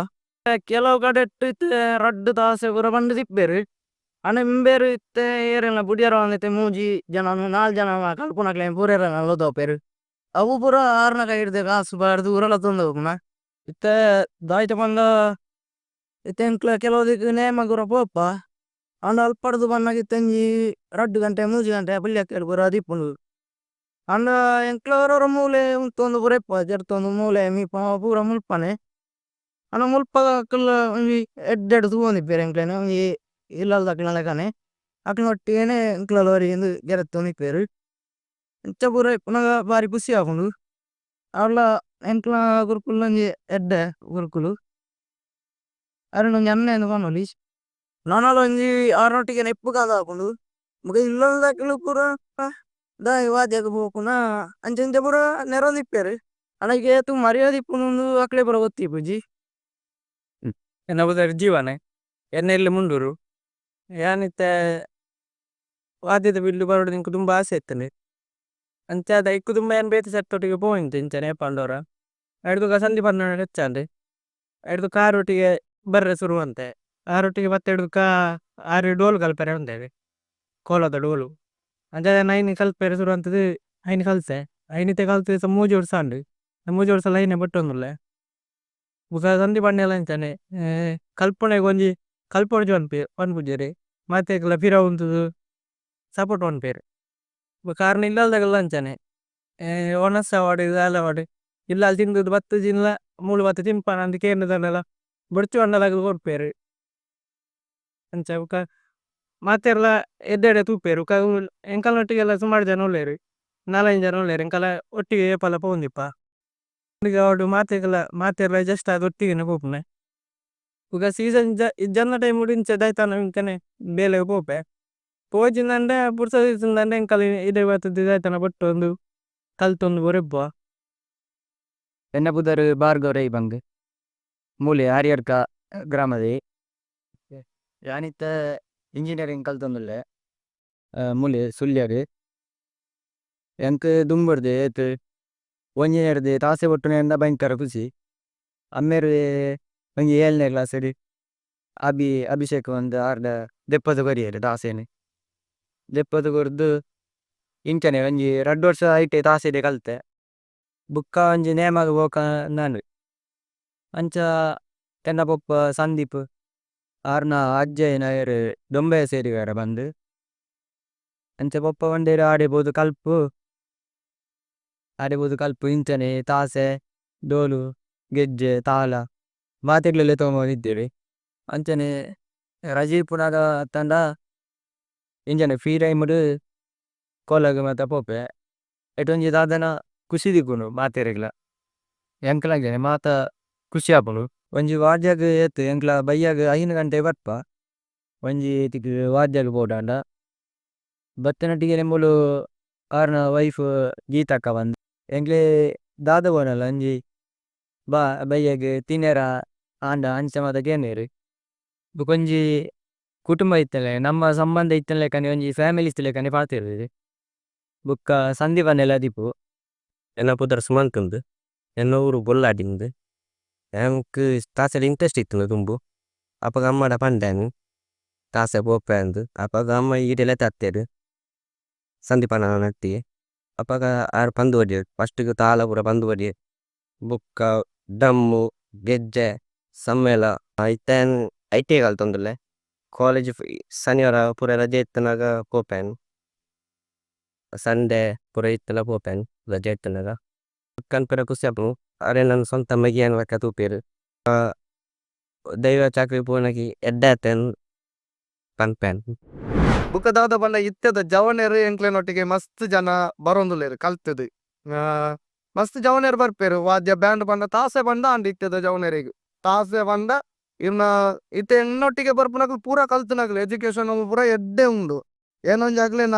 S1: കേലവ് കദേത്തു ഇത്തേ രദ്ദു താസേ പൂര പന്ദു ദിപ്പേരു അനേ മിമ്പേരു ഇത്തേ ഏരേന ബുദിയര വന്ദിത്തേ മൂജി ജനനു 4 ജനന കല്പുന ക്ലേം പൂര ഏരേന ലോദോപേരു അവു പൂര ആര്ന കൈരുദേ കാസു പാദു ഉരല തോന്ദോപുന ഇത്തേ ദൈഥ പന്ദ ഇത്തേ ഏന്ക്ല കേലവ് ദിക്കു നേമ ഗുര പോപ്പ അന്ദ അല്പദു പന്നഗി ഇത്തേ ഇന്ജി രദ്ദു ഗന്തേ മൂജി ഗന്തേ പുല്യക്കേദു പൂര ദിപ്പുനു അന്ദ ഏന്ക്ല ഓരോര മൂലേ ഉന്തോന്ദു പൂര ഇപ്പ ജേര്തോന്ദു മൂലേ മീപ പൂര മുല്പനേ അന മുല്പ അക്കല ഇന്ജി ഏദ്ദേദു തുവോന്ദിപ്പേരു ഏന്ക്ലേന ഇന്ജി ഇല്ലല്ദക്ലന കനേ അക്ല നോത്തികേനേ ഏന്ക്ല ലോരി ഇന്ദു ഗേരത്തോന്ദിപ്പേരു ഇന്ഛ പൂര ഇപ്പുനഗ ബാരി കുശി ആപുന്ദു അവ്ല ഏന്ക്ല ഗുരുകുലു ഇന്ജി ഏദ്ദേ ഗുരുകുലു അരുനു ന്ജന്നേനു പനോലി। ನನಲ ಒಂಜಿ ಆರ್ನೊಟ್ಟಿಗೆ ನೆಪ್ಪುಗಾದ ಆಪುಂಡು ಬೊಕ ಇಲ್ಲಲ್ದಕುಲು ಪೂರ ದಾಯೆ ವಾದ್ಯಗ್ ಪೋಪುನ ಅಂಚ ಇಂಚ ಪೂರ ನೆರೊಂದಿಪ್ಪೆರ್ ಆಂಡ ಐಕ್ ಏತ್ ಮರ್ಯಾದಿ ಇಪ್ಪುಂಡು ಅಕ್ಲೆಗ್ ಪೂರ ಗೊತ್ತಿಪುಜಿ.
S5: ಏನ ಪುದರ್ ಜೀವನೆ ಏನ ಇಲ್ಲ್ ಮುನ್ದೂರು ಯಾನ್ ಇತ್ತೇ ವಾದ್ಯದ ಬಿಲ್ಲು ಬರೋಡು ನಿನ್ಕು දුම්ಬ ಆಸೆ ಇತ್ತುಂಡು ಅಂಚ ಅದ ಇಕ್ಕು දුම්ಬ ಯಾನ್ ಬೇತೆ ಸೆಟ್ಟೋಟಿಗೆ ಪೋಯಿನ್ತೆ ಇಂಚನೆ ಪಂಡೋರ ಐದುಗ ಸಂದಿ ಪನ್ನೋಡ നേച്ചാಂಡು ಐದು ಕಾರೋಟಿಗೆ ಬರ್ರೆ ಸುರುವಂತೆ ಆರೋಟಿಗೆ ಬತ್ತೆ ಐದುಗ ಆರು ಡೋಲು ಕಲ್ಪೆರೆ ಉಂಡೇವೆ ಕೋಲದ ಡೋಲು ಅಂಚ ಐನ್ ಕಲ್ಪೆರೆ ಸುರುವಂತದು ಐನ್ ಕಲ್ಸೆ ಐನ್ ಇತ್ತೆ ಕಲ್ತೆ ಸ ಮೂಜಿ ವರ್ಸ ಅಂಡು ಮೂಜಿ ವರ್ಸ ಲೈನೆ ಬತ್ತೊಂದುಲ್ಲೆ ಬುಕ ಸಂದಿ ಪನ್ನೇಲ ಇಂಚನೆ ಕಲ್ಪನೆ ಗೊಂಜಿ ಕಲ್ಪನೆ ಜೋನ್ಪಿ ಪನ್ಪುಜೆರೆ ಮಾತೇಕುಲ ಪಿರ ಉಂತುದು ಸಪೋರ್ಟ್ ಪನ್ಪೇರು ಬುಕ ಅರ್ನ ಇಲ್ಲಲ್ದಗಲ ಅಂಚನೆ ಓನಸ್ಸ ವಾಡು ದಾಲ ವಾಡು ಇಲ್ಲಲ್ ತಿಂದುದು ಬತ್ತು ಜಿನ್ಲ ಮೂಲು ಬತ್ತು ತಿಂಪನ ಅಂದು ಕೇಂದ್ರ ದಂಡಲ ಬೊಡ್ಚು വന്നಲಗು ಕೊರ್ಪೇರು ಅಂಚ ಬುಕ ಮಾತೇರ್ಲ ಎಡ್ಡೆ ತೂಪೇರು ಬುಕ ಎಂಕಲ್ನ ಒಟ್ಟಿಗೆಲ್ಲ ಸುಮಾರು ಜನ ಉಲ್ಲೇರು ನಾಲೈದು ಜನ ಉಲ್ಲೇರು ಎಂಕಲ ಒಟ್ಟಿಗೆ ಏಪಲ ಪೋಂದಿಪ್ಪ ಅವಡು ಮಾತೇಕುಲ ಮಾತೇರ್ಲ ಜಸ್ಟ್ ಅದು ಒಟ್ಟಿಗೆನೆ ಪೋಪುನೆ ಬುಕ ಸೀಸನ್ ಜನ ಟೈಮ್ ಇಂಚ ದಾಯ್ತಾನ ಇಂಚನೆ ಬೇಲೆ ಪೋಪೆ ಪೋಜಿನಂಡೆ ಪುರ್ಸ ಸೀಸನ್ ಎಂಕಲ ಇಡೆ ಬತ್ತುದು ದಾಯ್ತಾನ ಬೊಟ್ಟೊಂದು ಕಲ್ತೊಂದು ಬೊರೆಬ್ಬ.
S6: ಎನ್ನ ಪುದರ್ ಭಾರ್ಗವ ರೈ ಬಂಗ್ ಮೂಲೆ ಹರಿಯಡ್ಕ ಗ್ರಾಮದೆ ಯಾನಿತ್ತೆ ಇಂಜಿನಿಯರಿಂಗ್ ಕಲ್ತೊಂದುಲ್ಲೆ ಮೂಲೆ ಸುಳ್ಯಡ್ ಎಂಕ್ ದುಂಬುರ್ದೆ ಏತ್ ಒಂಜಿನೆರ್ದ್ ತಾಸೆ ಬೊಟ್ಟುನೆ ಭಯಂಕರ ಖುಷಿ ಅಮ್ಮೆರ್ ಒಂಜಿ ಏಳ್ನೆ ಕ್ಲಾಸ್ ಡ್ ಅಭಿ ಅಭಿಷೇಕ್ ಪಂದ್ ಆರ್ಡ ದೆಪ್ಪುದು ಕೊರಿಯೆರ್ ತಾಸೆನ್ ದೆಪ್ಪುದು ಕೊರ್ದು ಇಂಚನೆ ಒಂಜಿ ರಡ್ಡ್ ವರ್ಸ ಐಟೆ ತಾಸೆಡೆ ಕಲ್ತೆ ಬುಕ್ಕ ಒಂಜಿ ನೇಮಗ್ ಬೊಕ ಉಂದಾಂಡ್ ಅಂಚ ಎನ್ನ ಪೊಪ್ಪ ಸಂದೀಪ್ ಆರ್ನ ಅಜ್ಜೆ ನಯೆರ್ ದೊಂಬೆ ಸೇರಿಗಾರ ಪಂದ್ ಅಂಚ ಪೊಪ್ಪ ಪಂಡೇರ್ ಆಡೆ ಪೋದು ಕಲ್ಪು ಆಡೆ ಪೋದು ಕಲ್ಪು ಇಂಚನೆ ತಾಸೆ ಡೋಲು ಗೆಜ್ಜೆ ತಾಳ ಮಾತೆಗ್ಲೇ ತೊಗೊಂಡಿದ್ದೇವೆ ಅಂಚನೆ ರಜೆ ಇಪ್ಪುನಗ ಅತ್ತುಂಡ ಇಂಚನೆ ಫ್ರೀ ಟೈಮ್ ಡ್ ಕೋಲಗ್ ಮಾತ ಪೋಪೆ ಐಟ್ ಒಂಜಿ ದಾದನ ಖುಷಿ ತಿಕ್ಕುಂಡು ಮಾತೆರೆಗ್ಲ ಎಂಕ್ಲ ಅಂಚನೆ ಮಾತ ಖುಷಿ ಆಪುಂಡು ಒಂಜಿ ವಾದ್ಯಗ್ ಏತ್ ಎಂಕ್ಲ ಬಯ್ಯಗ್ ಐನ್ ಗಂಟೆಗ್ ಬರ್ಪ ಒಂಜಿ ತಿಕ್ ವಾದ್ಯಗ್ ಪೋಡಾಂಡ ಬತ್ತಿನೊಟ್ಟಿಗೆ ಮೂಲು ಆರ್ನ ವೈಫ್ ಗೀತಕ್ಕ ಪಂದ್ ಎಂಕ್ಲೆ ದಾದ ಬೋಡಾಂಡಲ ಒಂಜಿ ಬಾ ಬಯ್ಯಗ್ ತಿನರ ಆಂಡ ಅಂಚ ಮಾತ ಕೇನ್ವೆರ್ ಬೊಕೊಂಜಿ ಕುಟುಂಬ ಇತ್ತಿನಲೆ ನಮ್ಮ ಸಂಬಂಧ ಇತ್ತಿನಲೆಕ್ಕನೆ ಒಂಜಿ ಫ್ಯಾಮಿಲಿ ಇತ್ತಿನಲೆಕ್ಕನೆ ಪಾತೆರುವೆರ್ ಬೊಕ್ಕ ಸಂದೀಪ್ ಅಣ್ಣೆಲ ದಿಪು.
S7: ಎನ್ನ ಪುದರ್ ಸುಮಂತ್ ಅಂದ್ ಎನ್ನ ಊರು ಬೊಲ್ಲಾಡಿ ಅಂದ್ ಎಂಕ್ ತಾಸೆಡ್ ಇಂಟೆರೆಸ್ಟ್ ಇತ್ತುಂಡು ದುಂಬು ಅಪಗ ಅಮ್ಮಡ ಪಂಡೆ ಯಾನ್ ತಾಸೆ ಪೋಪೆ ಅಂದ್ ಅಪಗ ಅಮ್ಮ ಈಡೆ ಲೆತ್ತತ್ತೆರ್ ಸಂದೀಪ್ ಅಣ್ಣನ ಒಟ್ಟಿಗೆ ಅಪಗ ಆರ್ ಪಂದ್ ಕೊರಿಯೆರ್ ಫಸ್ಟ್ ಗು ತಾಳ ಪೂರ ಪಂದ್ ಕೊರಿಯೆರ್ ಬೊಕ್ಕ ದಮ್ಮು ಗೆಜ್ಜೆ ಸಮ್ಮೇಳ ಇತ್ತೆ ಯಾನ್ ಇತಿ ಕಲ್ತೊಂದುಲ್ಲೆ ಚೋಲೇಜ್ ಸನಿವಾರ ಪೂರ ರಜೆ ಇತ್ತ್ನಗ ಪೋಪೆ ಯಾನ್ ಸುಂಡೇ ಪೂರ ಇತ್ತ್ಂಡ ಪೋಪೆ ಯಾನ್ ರಜೆ ಇತ್ತ್ನಗ ಕನ್ಪೆರೆ ಖುಷಿ ಆಪುಂಡು ಆರ್ ಎನ್ನನ್ ಸ್ವಂತ ಮೆಗ್ಯನ ಲೆಕ್ಕ ತೂಪೆರ್ ದೈವ ಚಾಕಿರಿ ಪೋನಗ ಎಡ್ಡೆ ಆತೇನ್ ಪನ್ಪೆ ಯಾನ್.
S1: ಬುಕ ದಾದ ಪಂಡ ಇತ್ತೆದ ಜವನೆರ್ ಎಂಕ್ಲೆನೊಟ್ಟಿಗೆ ಮಸ್ತ್ ಜನ ಬರೊಂದುಲ್ಲೆರ್ ಕಲ್ತುದು ಮಸ್ತ್ ಜವನೆರ್ ಬರ್ಪೆರ್ ವಾದ್ಯ ಬ್ಯಾಂಡ್ ಪಂಡ ತಾಸೆ ಪಂಡ ಆಂಡ್ ಇತ್ತೆದ ಜವನೆರೆಗ್ ತಾಸೆ ಪಂಡ ಇರ್ನ ಇತ್ತೆ ಎನ್ನೊಟ್ಟಿಗೆ ಬರ್ಪುನಕುಲು ಪೂರ ಕಲ್ತುನಕುಲು ಎಜುಕೇಶನ್ ಪೂರ ಎಡ್ಡೆ ಉಂಡು ಏನೊಂಜಿ ಅಕ್ಲೆನ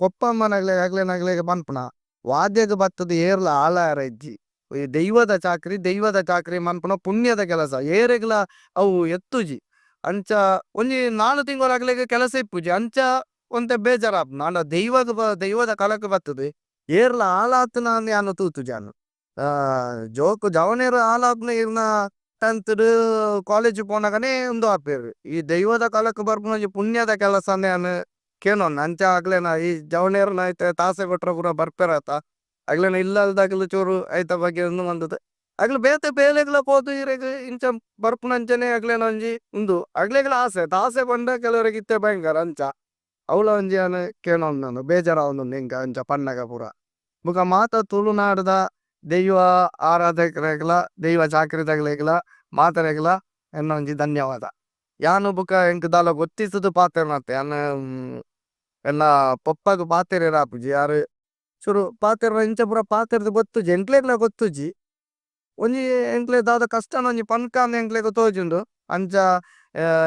S1: ಪೊಪ್ಪ ಅಮ್ಮನಕ್ಲೆಗ್ ಅಕ್ಲೆನ ಅಕ್ಲೆಗ್ ಪನ್ಪುನ ವಾದ್ಯಗ್ ಬತ್ತುದು ಏರ್ಲ ಹಾಳಾಯೆರೆ ಇಜ್ಜಿ ಈ ದೈವದ ಚಾಕಿರಿ ದೈವದ ಚಾಕಿರಿ ಮನ್ಪುನ ಪುಣ್ಯದ ಕೆಲಸ ಏರೆಗ್ಲ ಅವು ಎತ್ತುಜಿ ಅಂಚ ಒಂಜಿ ನಾಲ್ ತಿಂಗಳು ಅಕ್ಲೆಗ್ ಕೆಲಸ ಇಪ್ಪುಜಿ ಅಂಚ ಒಂತೆ ಬೇಜಾರ್ ಆಪುಂಡು ಆಂಡ ದೈವಗ್ ದೈವದ ಕಲಕ್ ಬತ್ತುದು ಏರ್ಲ ಹಾಳಾತುನ ಯಾನ್ ತೂತುಜಿ ಯಾನ್ ಜೋಕು ಜವನೆರ್ ಹಾಳಾಪುನ ಇರ್ನ ಟೆಂತ್ ಡ್ ಕಾಲೇಜ್ ಪೋನಗನೆ ಉಂದು ಆಪೆರ್ ಈ ದೈವದ ಕಲಕ್ ಬರ್ಪುನ ಒಂಜಿ ಪುಣ್ಯದ ಕೆಲಸ ಅಂದ್ ಯಾನ್ ಕೇನೊನ್ನೆ ಅಂಚ ಅಕ್ಲೆನ ಈ ಜವನೆರ್ನ ಇತ್ತೆ ತಾಸೆ ಬಟ್ರ ಪೂರ ಬರ್ಪೆರತ ಅಕ್ಲೆನ ಇಲ್ಲಲ್ದಕುಲು ಚೂರು ಐತ ಬಗ್ಗೆ ಉಂದು ಮಂತುದು ಅಕ್ಲು ಬೇತೆ ಬೇಲೆಗ್ಲ ಪೋದು ಇರೆಗ್ ಇಂಚ ಬರ್ಪುನಂಚನೆ ಅಕ್ಲೆನ ಒಂಜಿ ಉಂದು ಅಕ್ಲೆಗ್ಲ ಆಸೆ ತಾಸೆ ಪಂಡ ಕೆಲವರಿಗೆ ಇತ್ತೆ ಭಯಂಕರ ಅಂಚ ಅವ್ಲ ಒಂಜಿ ಯಾನ್ ಕೇನೊಂದುಂಡು ಬೇಜಾರಾವೊಂದುಂಡು ಎಂಕ್ ಅಂಚ ಪನ್ನಗ ಪೂರ ಬೊಕ ಮಾತ ತುಳುನಾಡುದ ದೈವ ಆರಾಧಕರೆಗ್ಲ ದೈವ ಚಾಕಿರಿದಕ್ಲೆಗ್ಲ ಮಾತೆರೆಗ್ಲ ಎನ್ನ ಒಂಜಿ ಧನ್ಯವಾದ. ಯಾನ್ ಬೊಕ ಎಂಕ್ ದಾಲ ಗೊತ್ತಿತ್ತುದು ಪಾತೆರ್ನತೆ ಯಾನ್ ಎನ್ನ ಪೊಪ್ಪಗ್ ಪಾತೆರೆರೆ ಆಪುಜಿ ಆರ್ ಚೂರು ಪಾತೆರ್ನ ಇಂಚ ಪೂರ ಪಾತೆರ್ದ್ ಗೊತ್ತುಜಿ ಎಂಕ್ಲೆಗ್ಲ ಗೊತ್ತುಜಿ ಒಂಜಿ ಎಂಕ್ಲೆಗ್ ದಾದ ಕಷ್ಟನ ಒಂಜಿ ಪನ್ಕ ಅಂದ್ ಎಂಕ್ಲೆಗ್ ತೋಜುಂಡು ಅಂಚ.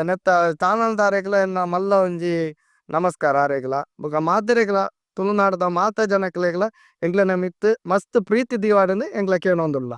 S1: ನೆತ್ತ ಚಾನೆಲ್ ದಾರೆಗ್ಲ ಎನ್ನ ಮಲ್ಲ ಒಂಜಿ ನಮಸ್ಕಾರ ಆರೆಗ್ಲ. ಬೊಕ ಮಾತೆರೆಗ್ಲ ತುಳುನಾಡ್ ದ ಮಾತ ಜನಕ್ಲೆಗ್ಲ ಎಂಕ್ಲೆನ ಮಿತ್ತ್ ಮಸ್ತ್ ಪ್ರೀತಿ ದೀವಡ್ ಎಂಕ್ಲ ಕೇನೊಂದುಲ್ಲ.